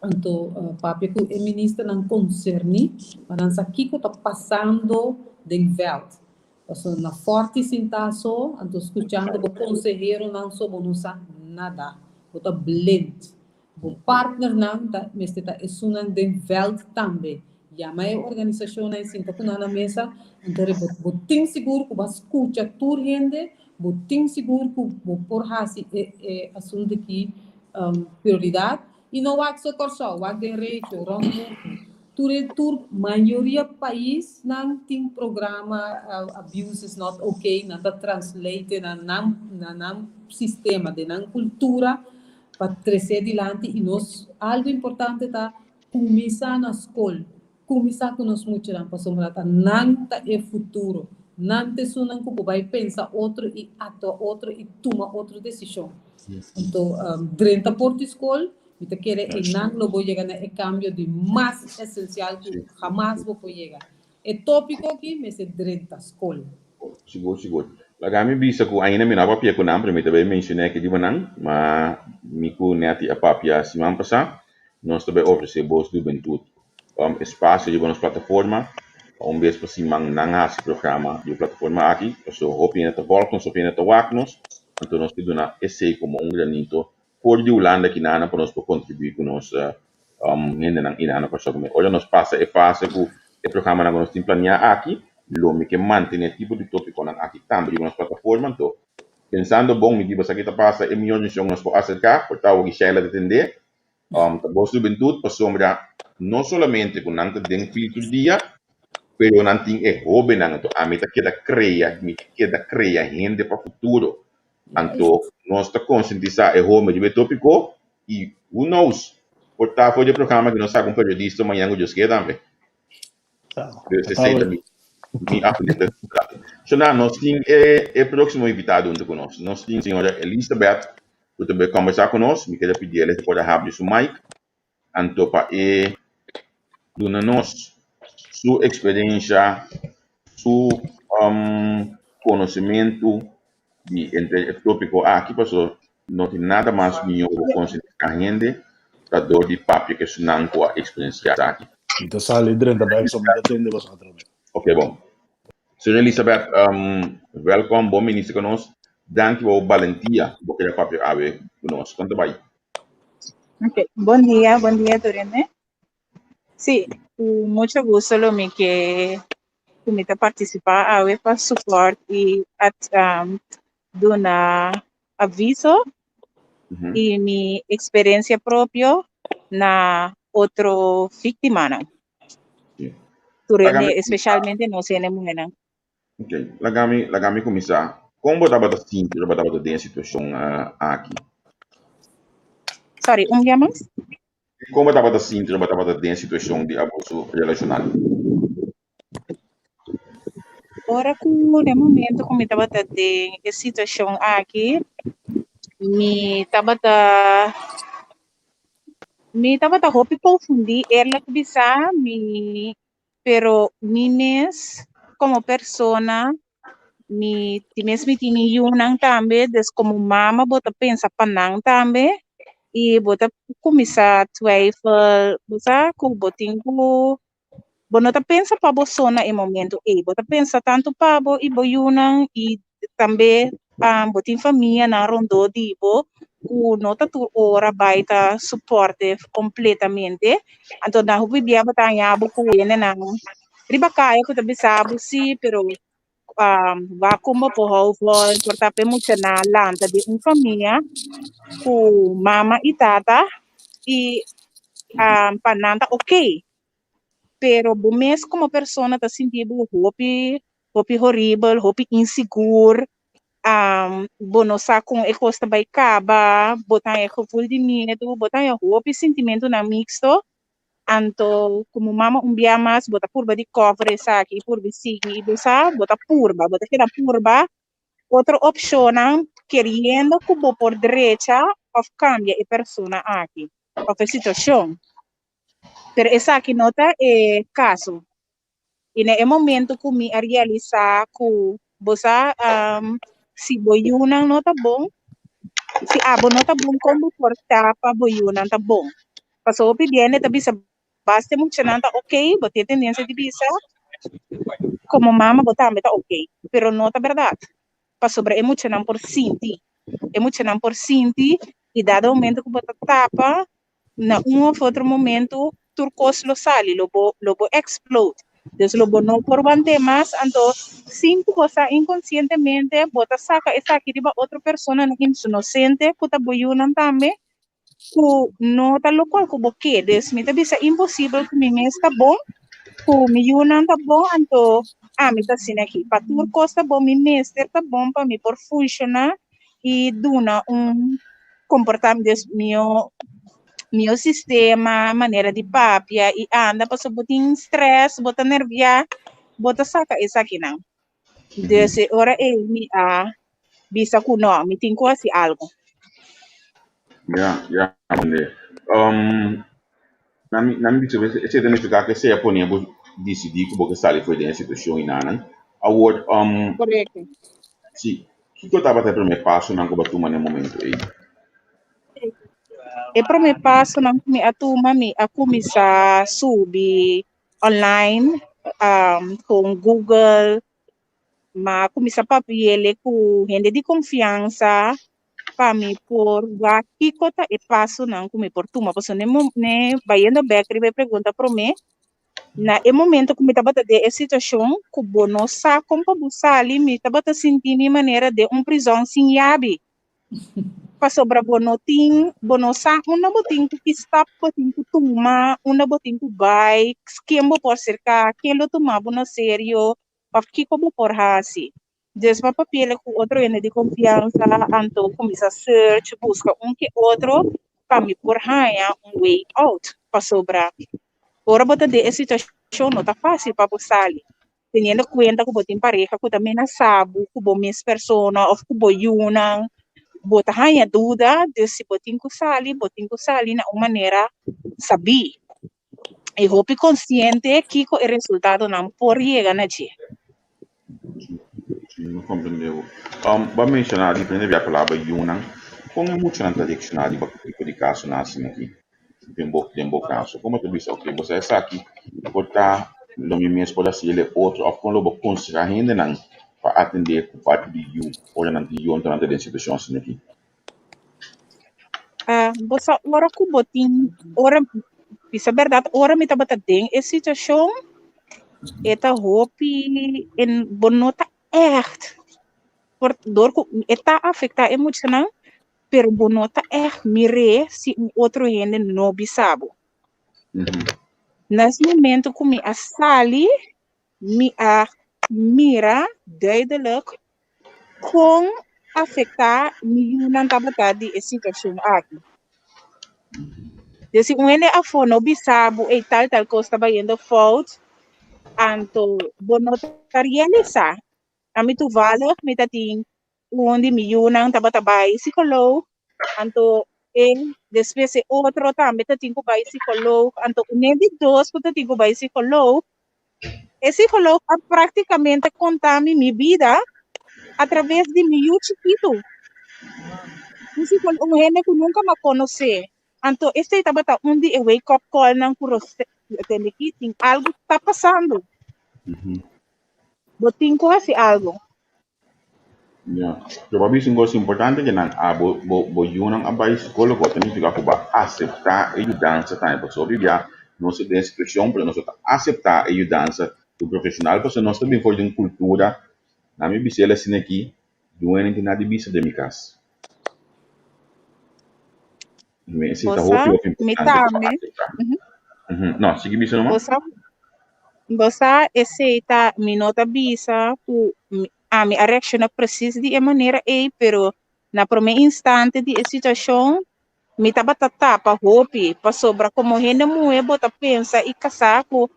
anto papia ku e ministernan konserní pa nan sa kiko ta pasando den vèlt. Pasobra na fòrti sintá so, anto skuchando bo konseheronan so bo no sa nada, bo ta blind. Bo partnernan ta mester ta esunnan den veld tambe. Yama e organisashonnan i sinta ku nan na mesa, anto bo bo tin sigur ku bo a skucha tur hende, bo tin sigur ku bo por hasi e e asuntu aki prioridat i no wak so Kòrsou, wak den regio, rònt mundu. Tur e tur mayoria paisnan tin programa abuse is not okay, nan ta translate na nan na nan sistema, den nan kultura. Pa trece dilanti y nos algo importante ta cuminsa na scol, cuminsa cu nos muchanan pasobra ta nan ta e futuro, nan ta esunnan cu por bay pensa otro y actua otro y tuma otro decision. Anto drenta por di scol mi ta kere eynan lo bo yega na e cambio di mas esencial cu hamas bo por yega. E topico aki mester drenta scol. Sigur, sigur. Laga mi bisa ku ainda mi no a papia ku nan, pero mi ta bai menshoná aki riba nan. Ma mi ku Netty a papia siman pasá. Nos ta bai ofresé Bos di Hubentut un espasio riba nos plataforma pa un bes pa siman nan hasi programa di e plataforma aki. Pasobra hopi hende ta vòlg nos, hopi hende ta wak nos, anto nos ke duna esei komo un granito for di Hulanda kinana pa nos por kontribuí ku nos hendenan inana Kòrsou. Ku ora nos pasa e fase ku e programanan ku nos tin planiá aki, lo mi ke mantené tipo di tópikonan aki tambe riba nos plataforma. Anto, pensando bon, mi di bo esaki ta pasa e mihó mishon ku nos por aserká, por ta awor Sheila ta tendé, ta Bos Hubentut, pasobra no solamente ku nan ta den fil tur dia, pero nan tin e hóbennan. Anto ami ta keda krea, mi ta keda krea hende pa futuro. Anto nos ta konsientisá e homen riba e tópiko i who knows, por ta for di e programa ku nos saka un periodista mañan ku Dios ke tambe. Dus esei ta mi mi afiliato. So nan, nos tin e e próksimo invitado huntu ku nos. Nos tin señora Elizabeth ku ta bai kòmbersá ku nos. Mi kere pidi el si por a habri su mic anto pa e duna nos su eksperensha, su konosementu di entre e tópiko aki pasobra no tin nada mas mihó ku konsientisá hende ta dor di papia ku esunnan ku a eksperensiá esaki. Mi ta sali drenta bek so mi ta tende boso atrobe. Ok bon. Señora Elizabeth, welkom, bon bini ku nos. Danki pa bo balentia ku bo kere papia awe ku nos. Kon ta bai? Ok, bon dia Torene. Sí, ku mucho gusto lo mi ke ku mi ta partisipá awe pa support i at duna aviso i mi eksperensia propio na otro víktimanan. Tur hende, espesialmente nos hende muhénan. Ok, laga mi, laga mi kuminsá. Kon bo tabata sinti ora bo tabata den e situashon aki? Sorry, un bia mas? Kon bo tabata sinti ora bo tabata den e situashon di abuso relashonal? Ora ku den momento ku mi tabata den e situashon aki, mi tabata mi tabata hopi konfundí eerlijk bisa, mi Pero mi mes como persona, mi ti mes mi tin mi yunan tambe, dus como mama bo ta pensa pa nan tambe y bo ta cuminsa twijfel, bo sa cu bo tin cu, bo no ta pensa pa bo so na e momento ey, bo ta pensa tanto pa bo y bo yunan y tambe bo tin famianan rondó di bo ku no ta tur ora bai ta supportive kompletamente. Anto nan hopi bia bo ta haña bo ku hendenan riba kaya ku ta bisa bo sí, pero wak kon bo por hou vòl, por ta pa e muchanan lanta den un famia ku mama i tata i pa nan ta oké. Pero bo mes komo persona ta sinti bo hopi hopi horibel, hopi insigur. Bo no sa kon e kos ta bai kaba, bo ta haña gevoel di miedu, bo ta haña hopi sintimentunan miksto. Anto komo mama un bia mas bo ta purba di cover esaki i purba sigui i bo sa bo ta purba, bo ta keda purba otro opshonnan keriendo ku bo por drecha òf kambia e persona aki òf e situashon. Pero esaki no ta e kaso. I na e momento ku mi a realisá ku bo sa si bo yunan no ta bon, si abo no ta bon kon bo por ta pa bo yunan ta bon? Pasobra hopi biende ta bisa basta e muchanan ta ok, bo tin e tendensia di bisa komo mama bo tambe ta ok, pero no ta bèrdat, pasobra e muchanan por sinti, e muchanan por sinti i dado momento ku bo ta tapa na un of otro momento tur kos lo sali, lo bo lo bo explode. Dus lo bo no por want'é mas, anto sin ku bo sa inkonsientemente bo ta saka esaki riba otro personanan inosente ku ta bo yunan tambe, ku no ta lokual ku bo ke. Dus mi ta bisa imposibel ku mi mes ta bon, ku mi yunan ta bon, anto ami ta asina aki. Pa tur kos ta bon mi mester ta bon pa mi por funshoná i duna un komportamentu, dus mihó mihó sistema, manera di papia i anda pasobra bo tin stress, bo ta nerviá, bo ta saka esakinan. Dus e ora ei mi a bisa ku no, mi tin ku hasi algu. Ya, ya, comprende. Um, na mi, na mi bisa, esei ta nifiká ku esei a pone bo disidí ku bo ke sali for di e situashon i nanan. Awor, um, Korekto. si, Kiko tabata e promé pasonan ku bo a tuma na e momentu ei? E promé pasonan ku mi a tuma, mi a kuminsá subi online kon Google, mi a kuminsá papi'el ku hende di konfiansa pa mi por wak kiko ta e pasonan ku mi por tuma. Pasobra n'e bayendo bèk riba e pregunta promé, Na e momento ku mi tabata den e situashon ku bo no sa kon pa bo sali, mi tabata sinti mi manera den un prizòn sin yabi. Pasobra bo no tin, bo no sa unda bo tin ku ki stap bo tin ku tuma, unda bo tin ku bai, ken bo por serká, ken lo tuma bo na serio òf kiko bo por hasi. Dus m'a papi'el ku otro hende di konfiansa, anto kuminsá search, buska un ke otro pa mi por haña un way out. Pasobra ora bo ta den e situashon no ta fásil pa bo sali, teniendo kuenta ku bo tin pareha ku ta menasá bo ku bo mes persona òf ku bo yunan, bo ta haña duda, dus si bo tin ku sali, bo tin ku sali na un manera sabí i hopi konsiente kiko e resultadonan por yega na dje. Sí, mi comprende bo. Bo a menciona diferente bia palabra yunan. Kon e muchanan ta reacciona riba tipo di casonan asina aki den bo den bo caso? Como ta bisa ok bo sa esaki por ta lo mi mes por haci el e otro of kon lo bo conseha hendenan pa atende cu parti di yu ora nan tin yu anto nan ta den situacion asina aki? Bo sa ora ku bo tin, ora, bisa bèrdat, ora mi tabata den e situashon, e ta hopi, e bo no ta ègt, por dor ku e ta afektá e muchanan, pero bo no ta ègt mir'é si un otro hende no bisa bo. Na es momento ku mi a sali, mi a mira duidelijk Kon afektá mi yunan tabata di e situashon aki? Dus si un hende afó no bisa bo ey tal tal kos ta bayendo fout, anto bo no ta realisá. Ami toevallig mi ta tin un di mi yunan tabata bai psikoloog, anto e despues e otro tambe ta tin ku bai psikoloog, anto un di dos ku ta tin ku bai psikoloog E psicoloog a prácticamente conta mi mi bida a través di mi yu chikitu. Un psicólogo, un hende ku nunca m'a conoce. Anto esei tabata un di e wake up callnan ku Rosé, tende ki tin algo ta pasando. Bo tin ku hasi algo. Ya. Pero bo a bisa un cosa importante que nan a bo bo bo yunan a bai psicólogo ta nifica cu bo a acepta e yudansa tambe pasobra hopi bia nos ta den situacion pero nos no ta acepta e yudansa di un profesional pasobra nos ta bin for di un cultura nan mi bisa el asina aki dueño tin nada di bisa den mi cas. Mi esei Bo ta sa, hopi hopi mi importante cu bo tambe. acepta. No, sigui bisa numa. Bo sa, bo sa esei ta, mi no ta bisa cu mi. Ami a reakshoná presis di e manera ei, pero na promé instante di e situashon mi tabata tapa hopi, pasobra komo hende muhé bo ta pensa i kasá ku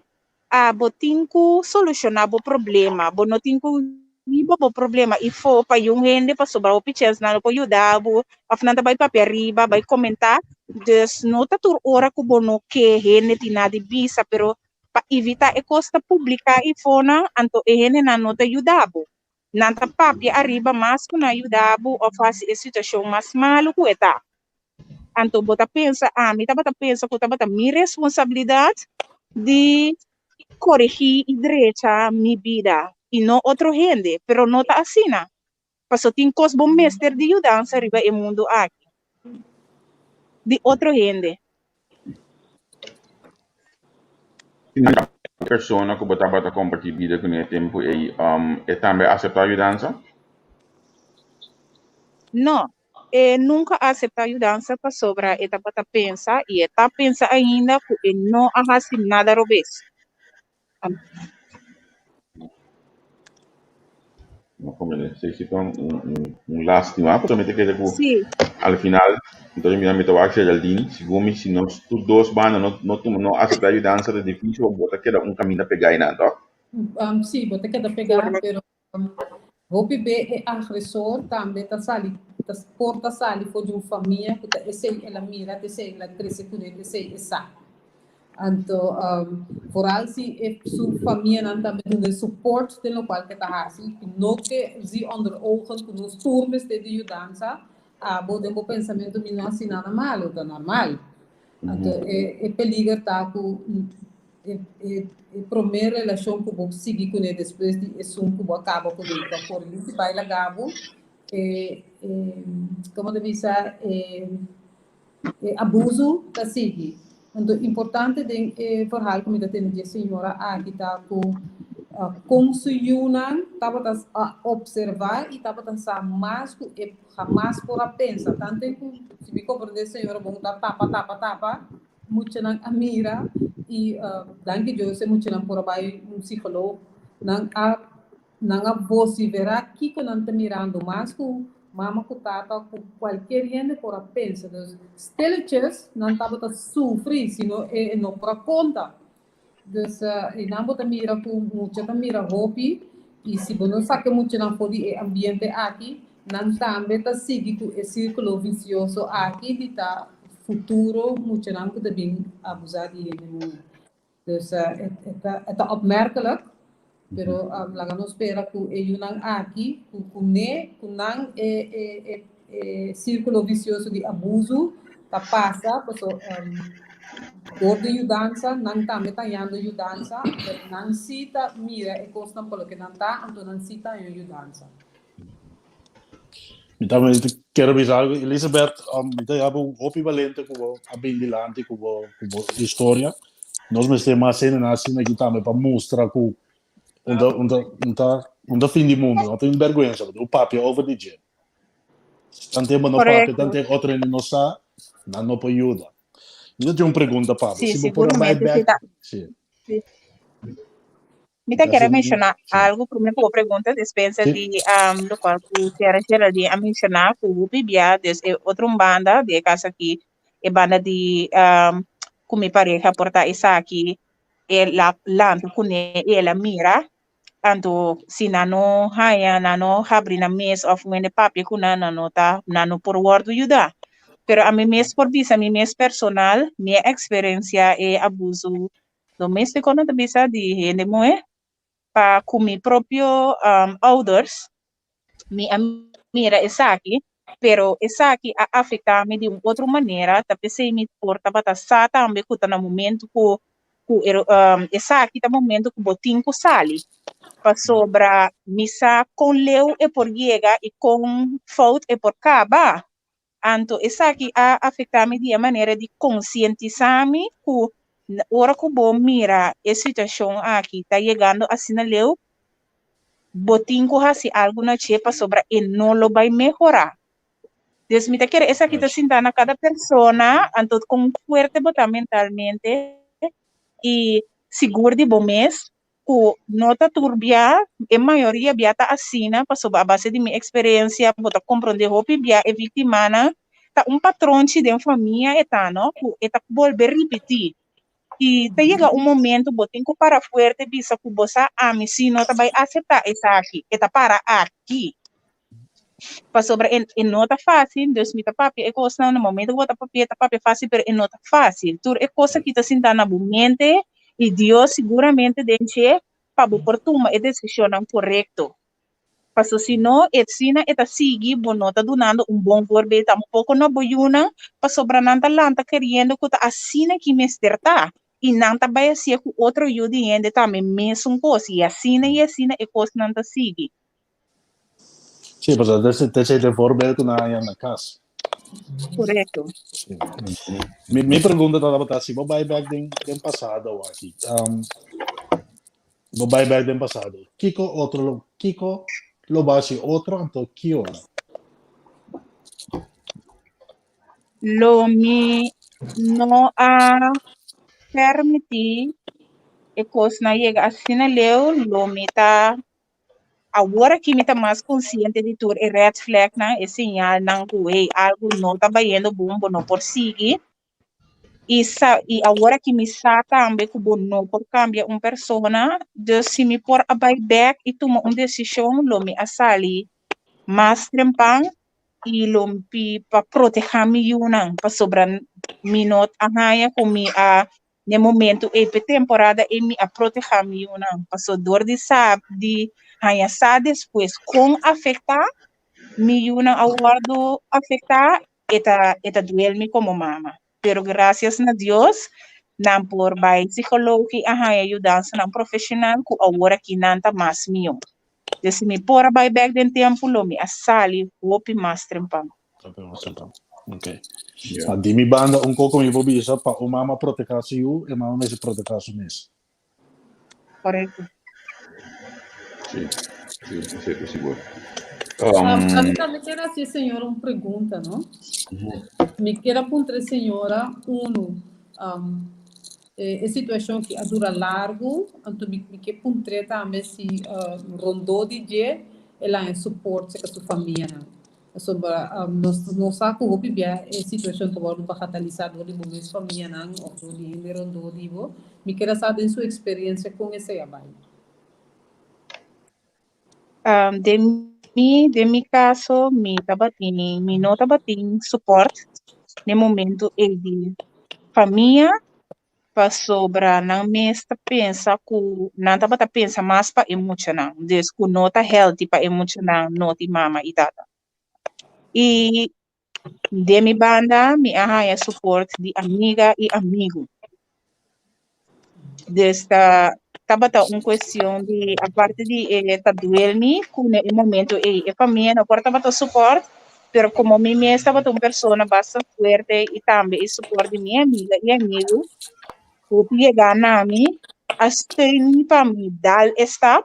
abo tin ku solushoná bo problema, bo no tin ku hiba bo problema ifó pa yun hende pasobra hopi chèns nan no por yuda bo òf nan ta bai papia riba, bai komentá. Dus no ta tur ora ku bo no ke hende tin nada di bisa, pero pa evitá e kos ta publiká ifonan, anto e hendenan no ta yuda bo. Nan ta papia ariba mas ku nan yuda bo òf hasi e situashon mas malu ku e ta. Anto bo ta pensa, ami tabata pensa ku tabata mi responsabilidat di korigí i drecha mi bida i no otro hende, pero no ta asina. Paso tin kos bo mester di yudansa riba e mundu aki, di otro hende. E persona ku bo tabata kompartí bida kuné e tempu ei, e tambe a aseptá yudansa? No, e nunka a aseptá yudansa pasobra e tabata pensa i e ta pensa ainda ku e no a hasi nada robes. No comprende. Sí, sí, un, un, un lástima, pero mi te kere ku Sí. al final, entonces mira, mi te wak Geraldine, segun mi, si nos tur dos banda no, no, tuma, no acepta ayudansa de difícil, bo ta keda un camina pegá einan, toch? Sí, bo ta keda pegá, pero hopi be e agresor tambe ta sali, ta por ta sali for di un famia ku ta esei el a mira, ta esei el a krese kuné, ta esei e sa. Anto vooral si e su famianan tambe duna e support den lokual ke ta hasi, ku no ke zi onder ogen ku nos tur mester di yudansa, abo den bo pensamentu mi no hasi nada malu, ta normal. Anto e peliger ta ku E e promé relashon ku bo sigui kuné despues di esun ku bo a kaba kuné ku a kore listi bai laga bo, e e komo ta bisa e e abusu ta sigui. Anto importante den e verhaal ku mi ta tende di e señora aki ta ku kon su yunan tabata a opservá i tabata sa mas ku e hamas por a pensa. Tantu ku si mi komprendé e señora bon ta tapa tapa tapa. Muchanan a mira y danki Dios e muchanan por a bay un psicoloog. Nan a nan a vocifera kico nan ta mirando mas cu mama cu tata cu cualkier hende por a pensa. Dus stilletjes nan tabata sufri sino e no por a conta. Dus einan bo ta mira ku mucha ta mira hopi i si bo no saka e muchanan for di e ambiente aki, nan tambe ta sigui ku e sirkulo visioso aki di ta futuro muchanan ku ta bin abusá di hende muhé. Dus e ta e ta opmerkelijk, pero laga nos spera ku e yunan aki ku kuné ku nan e e e E sírkulo visioso di abusu ta pasa paso dor di yudansa nan tambe ta hañando yudansa, pero nan sí ta mira e kosnan pa loke nan ta, anto nan sí ta haña yudansa. Mi tambe kere bisa algo, Elizabeth, mi ta yaba un hopi balente ku bo a bin dilanti ku bo ku bo historia. Nos mester mas hende asina aki tambe pa mustra ku un ta un ta un ta un ta fin di mundo, no tin bergwensa, bo papia over di dje. Tante bo no papia, Correcto. tante otro hende no sa, nan no por yuda. Mi ta tin un pregunta pa bo. Sí, Si bo por a bai seguramente sí bek, ta. sí. Sí. Mi ta Ta kere si, menshoná sí. algo promé ku bo pregunta, despensa Sí. di um, lokual ku Sra. Geraldine a menshoná ku hopi bia des e otro un banda di e kas aki, e banda di um, ku mi pareha por ta esaki, e la lanta kuné i el a mira. Anto si nan no haña, nan no habri nan mes òf un hende papia ku nan, nan no ta, nan no por wòrdu yudá. Pero ami mes por bisa mi mes personal, mi a eksperensiá e abuso doméstiko nan ta bisa di hende muhé pa ku mi propio ouders. Mi a mira esaki, pero esaki a afektá mi di un otro manera, ta p'esei mi por tabata sa tambe ku ta na momento ku ku esaki ta momento ku bo tin ku sali, pasobra mi sa kon leu e por yega i kon fout e por kaba. Anto esaki a afektá mi di e manera di konsientisá mi ku ora ku bo mira e situashon aki ta yegando asina leu, bo tin ku hasi algu na dje pasobra e no lo bai mehorá. Dus mi ta kere esaki ta sinta na kada persona, anto kon fuerte bo ta mentalmente i sigur di bo mes. Ku no ta tur bia, e mayoria bia ta asina, pasobra a base di mi eksperensia bo ta komprondé hopi bia e víktimanan ta un patronchi den famia e ta no, ku e ta bolbe ripití. I ta yega un momento bo tin ku para fuerte bisa ku bo sa ami si no ta bai aseptá esaki, e ta para aki. Pasobra e e no ta fásil, dus mi ta papia e kosnan na momento ku bo ta papia ta papia fásil pero e no ta fásil. Tur e kos aki ta sinta na bo mente i Dios siguramente den dje pa bo por tuma e desishonnan korekto. Paso si no e asina e ta sigui bo no ta dunando un bon voorbeeld tampoko na bo yunan pasobra nan ta lanta keriendo ku ta asina ki mester ta i nan ta bai hasié ku otro yu di hende tambe mesun kos i asina i asina e kosnan ta sigui. Sí, pasobra ta esei ta e voorbeeld ku nan haña na kas. Korekto. Sí. Mi, mi pregunta tabata si bo bai bek den, den pasado aki. Um, bo bai bek den pasado. Kiko otro lo, kiko lo bo hasi otro anto ki ora? Lo mi no a permití e kosnan yega asina leu, lo mi ta Awor aki mi ta mas konsiente di tur e red flagnan, e señalnan ku hey, algu no ta bayendo bon, bo no por sigui. I sa i awor aki mi sa tambe ku bo no por kambia un persona, dus si mi por a bai bèk i tuma un desishon lo mi a sali mas trempan i lo mi pa protehá mi yunan, pasobra mi no a haña ku mi a N'e momento ei p'e temporada ei mi a protehá mi yunan, paso dor di sa di haña sa despues kon afektá mi yunan a wòrdu afektá e ta e ta duel mi komo mama. Pero grasias na Dios nan por bai psikoloog i a haña yudansanan profeshonal ku awor aki nan ta mas mihó. Des si mi por a bai bèk den tempu lo mi a sali hopi mas trempan. Hopi mas trempan. Ok. Yeah. Di mi banda un koko mi por bisa pa un mama proteha su yu, e mama mester proteha su mes. Korekto. Sí, sí, esei ta sigur. A mi tambe kier hasi e señora un pregunta, no? Mi kier a puntra e señora, uno, E situashon ki a dura largu, anto mi mi ke puntr'é tambe si rondó di dje el a haña suport serka su famianan. Pasobra nos nos sa ku hopi bia e situashon ta wòrdu bagatalisá dor di bo mes famianan òf dor di hende rondó di bo. Mi kier a sa den su eksperensia kon esei a bai. Den mi den mi kaso mi tabatin mi no tabatin suport den momento ei di famia pasobra nan mes ta pensa ku nan tabata pensa mas pa e muchanan dus ku no ta healthy pa e muchanan no tin mama i tata i den mi banda mi a haña suport di amiga i amigu. Dus ta tabata un cuestion di aparte di e ta duel mi cu na e momento ey e famia no por tabata support pero como mi mes tabata un persona basta fuerte y tambe e support di mi amiga y amigo hopi yega na mi a steun mi pa mi dal e stap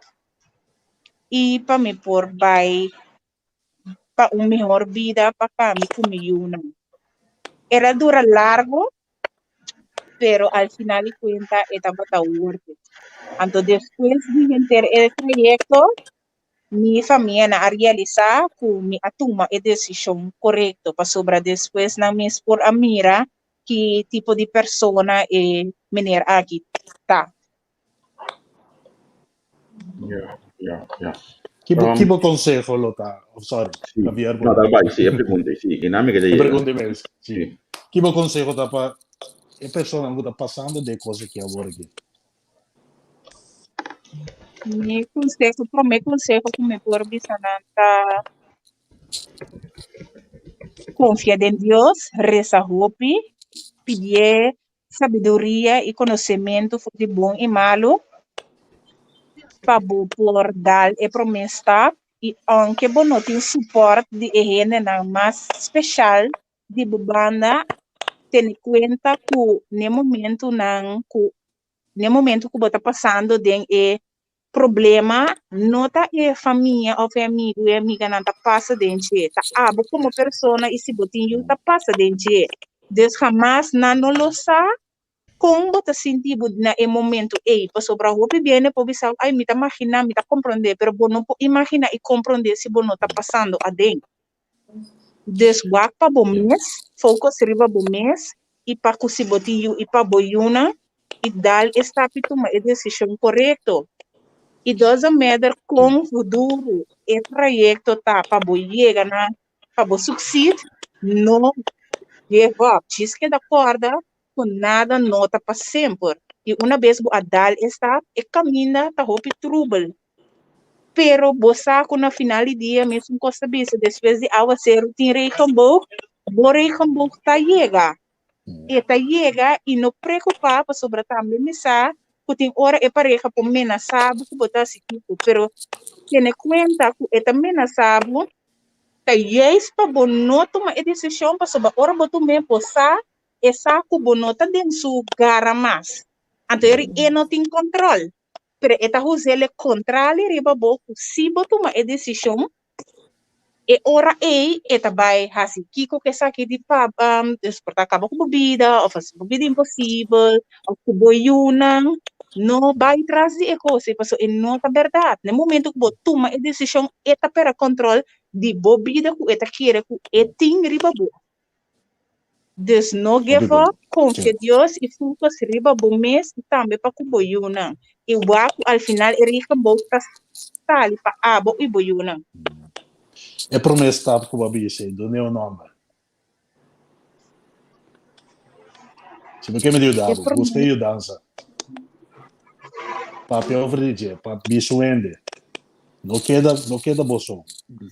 y pa mi por bay pa un mihor bida pa pa mi cu mi yunan. El a dura largo, pero al final di cuenta e tabata worth it. Anto despues di henter e trayecto, mi famianan a realisa cu mi a tuma e decision corecto, pasobra despues nan mes por a mira ki tipo di persona e meneer aki ta. Ja, ja, ja. Ki bo, ki bo conseho lo ta? Oh, sorry, Sí. Javier. No, dal bai, sí, e pregunta, sí, e nami que E pregunta mes, sí. Sí. Ki bo conseho ta pa e persona ku ta pasando de cosa ki awor aki? Mi conseho, prome conseho ku mi por bisa nan ta confia den Dios, reza hopi, pidié sabiduria i konosementu for di bon i malu pa bo por dal e promé stap i ounke bo no tin supòrt di e hendenan mas speshal di bo banda tene kuenta ku n'e momentunan ku n'e momentu ku bo ta pasando den e problema no ta e famia of e amigu e amiganan ta pasa den dje, ta abo komo persona i si bo tin yu ta pasa den dje. Dus hamas nan no lo sa Kon bo ta sinti bo na e momento ei? Pasobra hopi biene por bisa, ay, mi ta imaginá, mi ta komprondé, pero bo no por imaginá i komprondé si bo no ta pasando aden. Dus wak pa bo mes, focus riba bo mes i pa ku si bo tin yu i pa bo yunan i dal e stap i tuma e desishon korekto. It doesn't matter kon duru e trayekto ta pa bo yega na pa bo succeed, no give up. Djis keda kòrda ku nada no ta pa semper i una bes bo a dal e stap, e kaminda ta hopi trubel. Pero bo sa ku na final di dia mesun kos ta bisa despues di awaseru tin regenboog, bo regenboog ta yega. E ta yega i no preokupá pasobra tambe mi sa ku tin ora e pareha por menasá bo ku bo ta hasi kiko, pero tene kuenta ku e ta menasá bo ta juist pa bo no tuma e desishon pasobra ora bo tum'é bo sa e sa ku bo no ta den su gara mas. Anto eri e no tin kòntròl, pero e ta hus'el e kontrali riba bo ku si bo tuma e desishon, e ora ei e ta bai hasi kiko ku esaki di pa dus por ta kaba ku bo bida òf hasi bo bida imposibel òf ku bo yunan. No bai tras di e kos ei pasobra e no ta bèrdat. Na e momento ku bo tuma e desishon e ta pèrdè kòntròl di bo bida ku e ta kere ku e tin riba bo. Dus no give up, confia Dios y focus riba bo mes y tambe pa cu bo yunan. Y wak cu al final e regenboog ta sali pa abo y bo yunan. E prome stap cu bo a bisa ei, duna e un nomber. Si bo ke mi yuda bo, busca yudansa. Papia over di dje, bisa un hende. No keda, no keda bo so.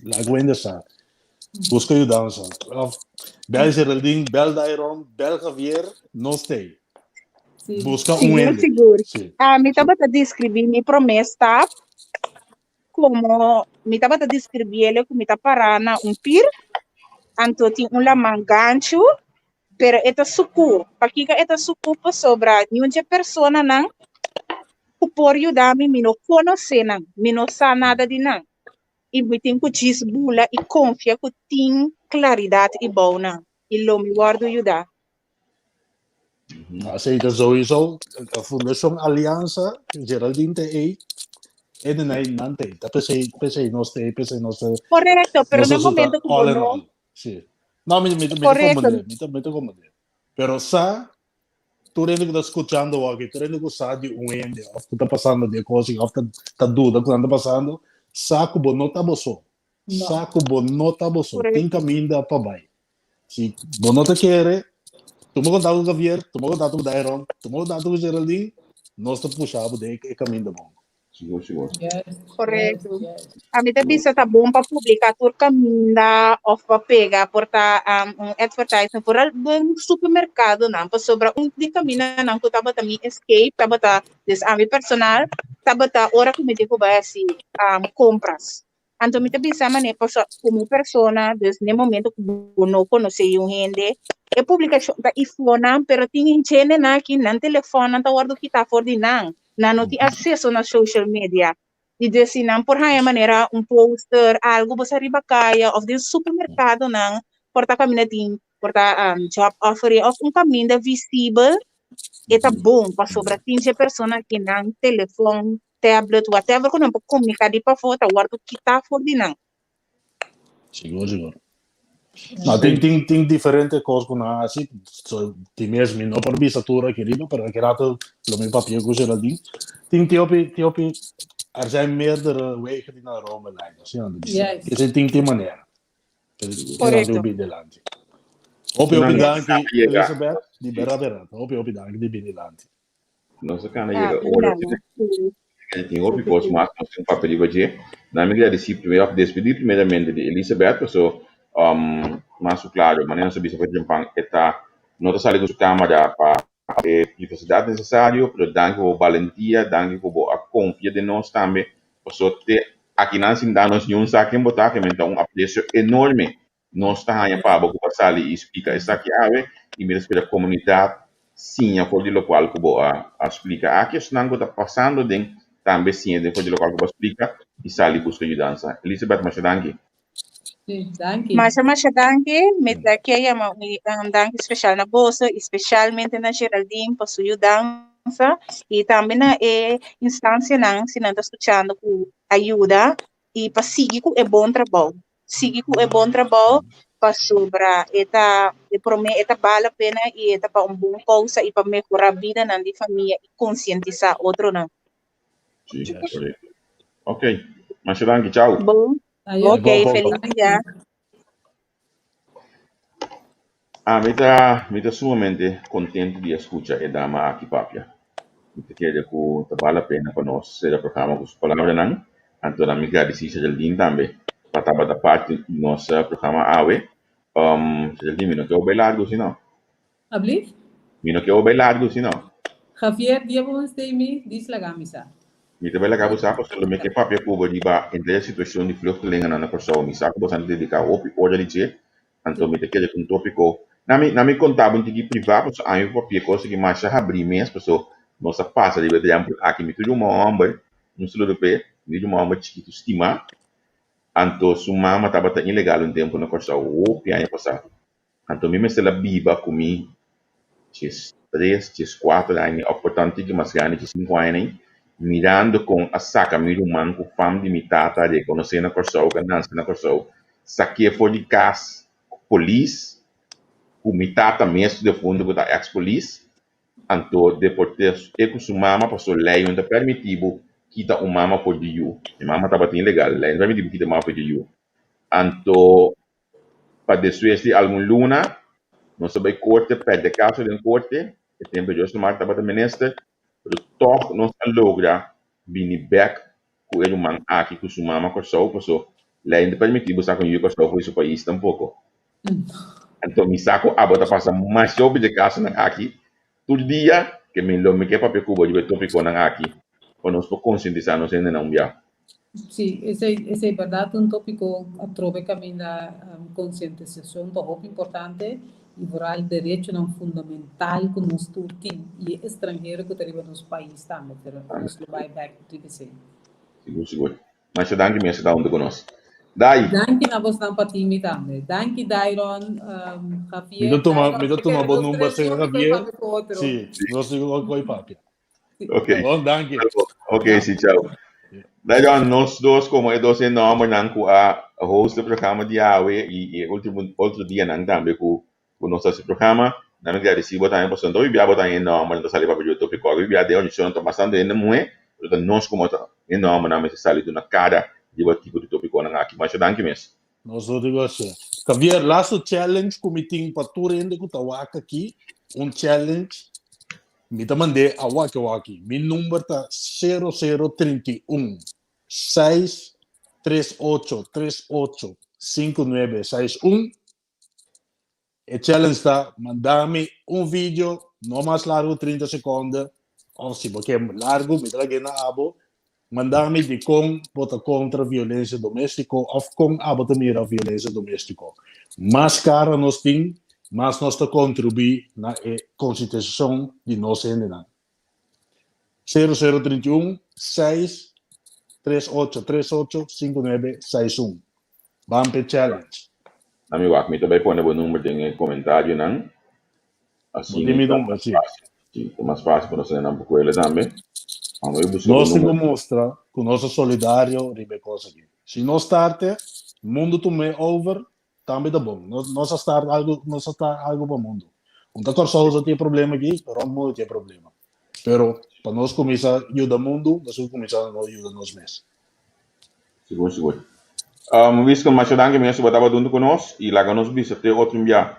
Laga un hende sa. Busca yudansa. Of bel Geraldine, bel Dairon, bel Javier, nos t'ei. Sí. Busca un Sigur, hende. sigur. Sí. Ah, mi tabata describí mi promé stap como mi tabata describiéle ku mi ta pará na un pir, anto tin un laman ganchu, pero e ta suku. Pakiko e ta suku? Pasobra niun dje personanan ku por yuda mi, mi no konosé nan, mi no sa nada di nan. I mi tin ku djis bula i konfia ku tin klaridat i bounan i lo mi wòrdu yudá. Así ta sowieso Fundashon Aliansa Geraldine te ei e de nei nan te ta pesei pesei nos te pesei nos te Korekto, pero nos na ta resulta momento ku bo all in no all. Sí. No, mi mi mi ta Korekto. comprende, mi ta mi ta comprende. Pero sa Tur hende ku ta skuchando aki, tur hende ku sa di un hende òf ku ta pasando di e kos òf ta ta duda ku nan ta pasando, sa ku bo no ta bo so. No. Sa ku bo no ta bo so. Tin Korekto. kaminda pa bai. Si bo no ta kere, tuma kontakto ku Javier, tuma kontakto ku Dairon, tuma kontakto ku Geraldine, nos ta pusha bo den e kaminda bon. Sigur, sigur. Yes, yes, Correcto. yes. A mi ta bisa ta bon pa publica tur caminda of pa pega por ta um, un advertisement vooral den supermercadonan pasobra un di camindanan cu tabata mi escape tabata dus ami personal tabata ora cu mi tin cu bai haci um, compras. Anto mi ta bisa manera paso como persona dus n'e momento cu bo no conoce un hende e publicacion ta ifonan pero tin hendenan aki nan telefonnan ta wordo kita for di nan. Nan no tin acceso na social media. Y dus si nan por haña manera un poster, algo bo sa riba caya of den supermercadonan por ta caminda tin por ta um, job offering of un caminda visibel, e ta bon pasobra tin dje persona ki nan telefon, tablet, whatever ku nan por comunica di pafó ta wordo kita for di nan. Sigur, sigur. No, tin, tin, tin diferente kos ku nan hasi. So, tin mes mi no por bisa tur aki riba, pero aki rato lo mi papia ku Geraldine. Tin tin hopi, tin hopi, er zijn meerdere wegen die naar Rome leiden. Asina nan ta bisa. Juist. Esei tin tin manera. Pero tin nan Correcto. tin bidilanti. Hopi, hopi Nan danki, a yega. Elizabeth. Di bera bera. Hopi, hopi danki di binilanti. Nos a kana Ah, yega ora. nada. Sí. Tin hopi kos mas nos tin papia riba dje. Nan mi gradisí primero òf despedí primeramente di Elisabeth paso mas ku klaro manera nos a bisa for Jumpan e ta no ta sali ku su kamara pa e privasidat nesesario pero danki pa bo balentia danki ku bo a konfia den nos tambe paso te akinan sin da nos niun sa ken bo ta ke men ta un apresio enorme Nos ta haña pa bo ku bo a sali i splika esaki awe i mi ta spera komunidat siña for di lokual ku bo a a splika aki. Esnan ku ta pasando den tambe siña den for di lokual ku bo a splika i sali buska yudansa. Elizabeth, masha danki. Sí, danki. Masha, masha danki. Mi ta ke yama un danki special na boso y specialmente na Geraldine pa su yudansa y tambe na e instancianan si nan ta scuchando cu ayuda y pa sigui cu e bon trabou. Sigui cu e bon trabou pasobra e ta e prome e ta bal la pena y e ta pa un bon causa y pa mehora bidanan di famia y concientisa otronan. Sí, correcto. Ok, masha danki, chao. Bon. Ayo. Ok, Bon, bon, feliz dia. Ah, mi ta sumamente contento di scucha e dama aki papia. Mi ta kere cu ta bale la pena pa nos sera programa cu su palabranan. Anto mi ta gradici Geraldine tambe pa tabata parti di nos programa awe. Geraldine, mi no ke bay largo, sino. Alsjeblieft. Mi no ke bay largo, sino. Javier, dia bo stay mi, dis laga mi sa. Mi ta bay laga bo sa, pasobra mi ke papia ku bo riba e situacion di vluchtelingennan na Kòrsou. Mi sa ku bo a dediká hopi ora di dje, anto mi ta kere un tópiko. Na mi konta bo un tiki privá, pasobra ami papia kos ku masha habrí mes, pasobra nos a pasa riba e drempel aki. Mi tin un hòmber, un saludo p'e, mi tin un hòmber chikitu stimá, anto su mama tabata ilegal un tempu na Kòrsou, hopi aña pasá. Anto mi mester a biba ku mi 13, 14 aña, òf por tantu tiki mas grandi, 5 aña, mirando kon a saka mi ruman ku fam di mi tata rekonosé na Kòrsou, ku a nase na Kòrsou, sak'é for di kas polis, ku mi tata mes defuntu ku ta ex-polis, anto deport'é e ku su mama pasobra lei no ta permití bo kita un mama for di yu. Mi mama tabata ilegal, lei no ta permití bo kita mama for di yu. Anto pa despues di algun luna, nos a bai korte, pèrdè kaso den korte, e tempu Josemar tabata minister, pero tòg nos a logra bini bèk ku e ruman aki ku su mama Kòrsou, pasobra lei no ta permití bo saka un yu Kòrsou for di su pais tampoko. Anto mi sa ku abo ta pasa masha hopi di e kasonan aki tur dia, ke mi lo mi ke papia ku bo riba e tópikonan aki pa nos por konsientisá nos hendenan un bia. Sí, esei bèrdat un tópiko atrobe kaminda konsientisashon ta hopi importante i vooral derechonan fundamental ku nos tur tin i e estranhero ku ta riba nos pais tambe, pero nos lo bai bèk riba esei. Sigur, sigur. Masha danki mes ta huntu ku nos. Dai. Danki na bosnan pa tin mi tambe. Danki Dairon, Javier. Mi ta tuma bo number, señor Javier. Sí, nos sigur koi papia. Ok. Bon, danki. Ok, sí, chao. Dairon, nos dos komo e dos hòmbernan ku a host e programa di awe i e último otro dianan tambe ku nos hasi programa. Nan mi gradisí bo tambe pasobra no ta bo tambe hòmber ta sali papia di tópiko. Bibia den audishon ta bastante hende muhé, pero ta nos komo ta hende hòmbernan mester sali duna kara riba tipo di tópikonan aki. Masha danki mes. Nos no digo asina. Javier, laatste challenge ku mi tin pa tur hende ku ta wak aki, un challenge, mi ta mand'é awor aki awor aki. Mi number ta 0031 6 38 38 59 61. E challenge ta manda mi un video, no mas largu 30 sekonde, òf si bo ke largu, mi ta lag'é na abo, manda mi di kon bo ta kontra violensia doméstiko òf kon abo ta mira violensia doméstiko. Mas kara nos tin, mas nos ta kontribuí na e konsientisashon di nos hendenan. 0031 6 38 38 59 61. Ban p'e challenge. Ami wak, mi ta bai pone bo number den e komentarionan. Bo Asina tin mi ta number, sí. fásil. Sí, ta mas fásil pa nos nan por kuela tambe. Vamos a busca bo Nos tin ku number. mustra ku nos ta solidario riba e kos aki. Si nos start, mundu tum'é over, tambe ta bon. Nos a start algu, nos a start algu pa mundu. Un ta Kòrsou so tin e problema aki, rònt mundu tin e problema. Pero pa nos kuminsá yuda mundu, nos tin ku kuminsá no yuda nos mes. Sigur, sigur. Winston, masha danki mes ku bo tabata huntu ku nos i laga nos bisa te otro bia.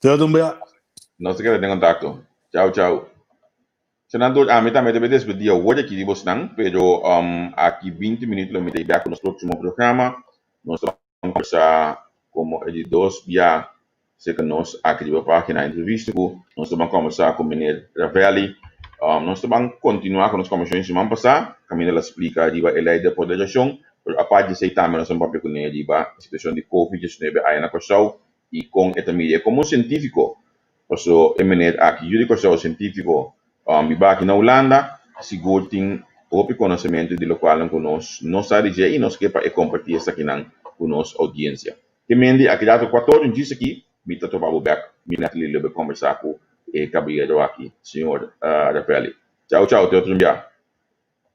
Te otro bia. Nos ta keda den kontakto. Chao, chao. Senador, ami tambe ta despedí awor aki di bosnan, pero aki 20 minuut lo mi ta bèk ku nos próksimo programa. Nos ta kombersá komo e di dos bia serka nos aki riba página entrevista ku nos ta ban kombersá ku meneer Ravelli. Nos ta ban kontinuá ku nos kombersashon di siman pasá, kaminda el a splika riba e lei di apoderashon, pero aparte di esei tambe nos ta papia kuné riba e situashon di covid 19 aya na Kòrsou i kon e ta mira komo sientífiko. Paso e meneer aki yu di Kòrsou sientífiko biba aki na Hulanda, sigur tin hopi konosementu di lokualnan ku nos no sa di dje i nos ke pa e kompartí esakinan. ku nos oudiensia. Ke mende aki dato kuator un djis aki mi ta topa bo bek mi Natalie lo be kombersá ku e kabayero aki señor Ravelli. Chao chao te otro bia.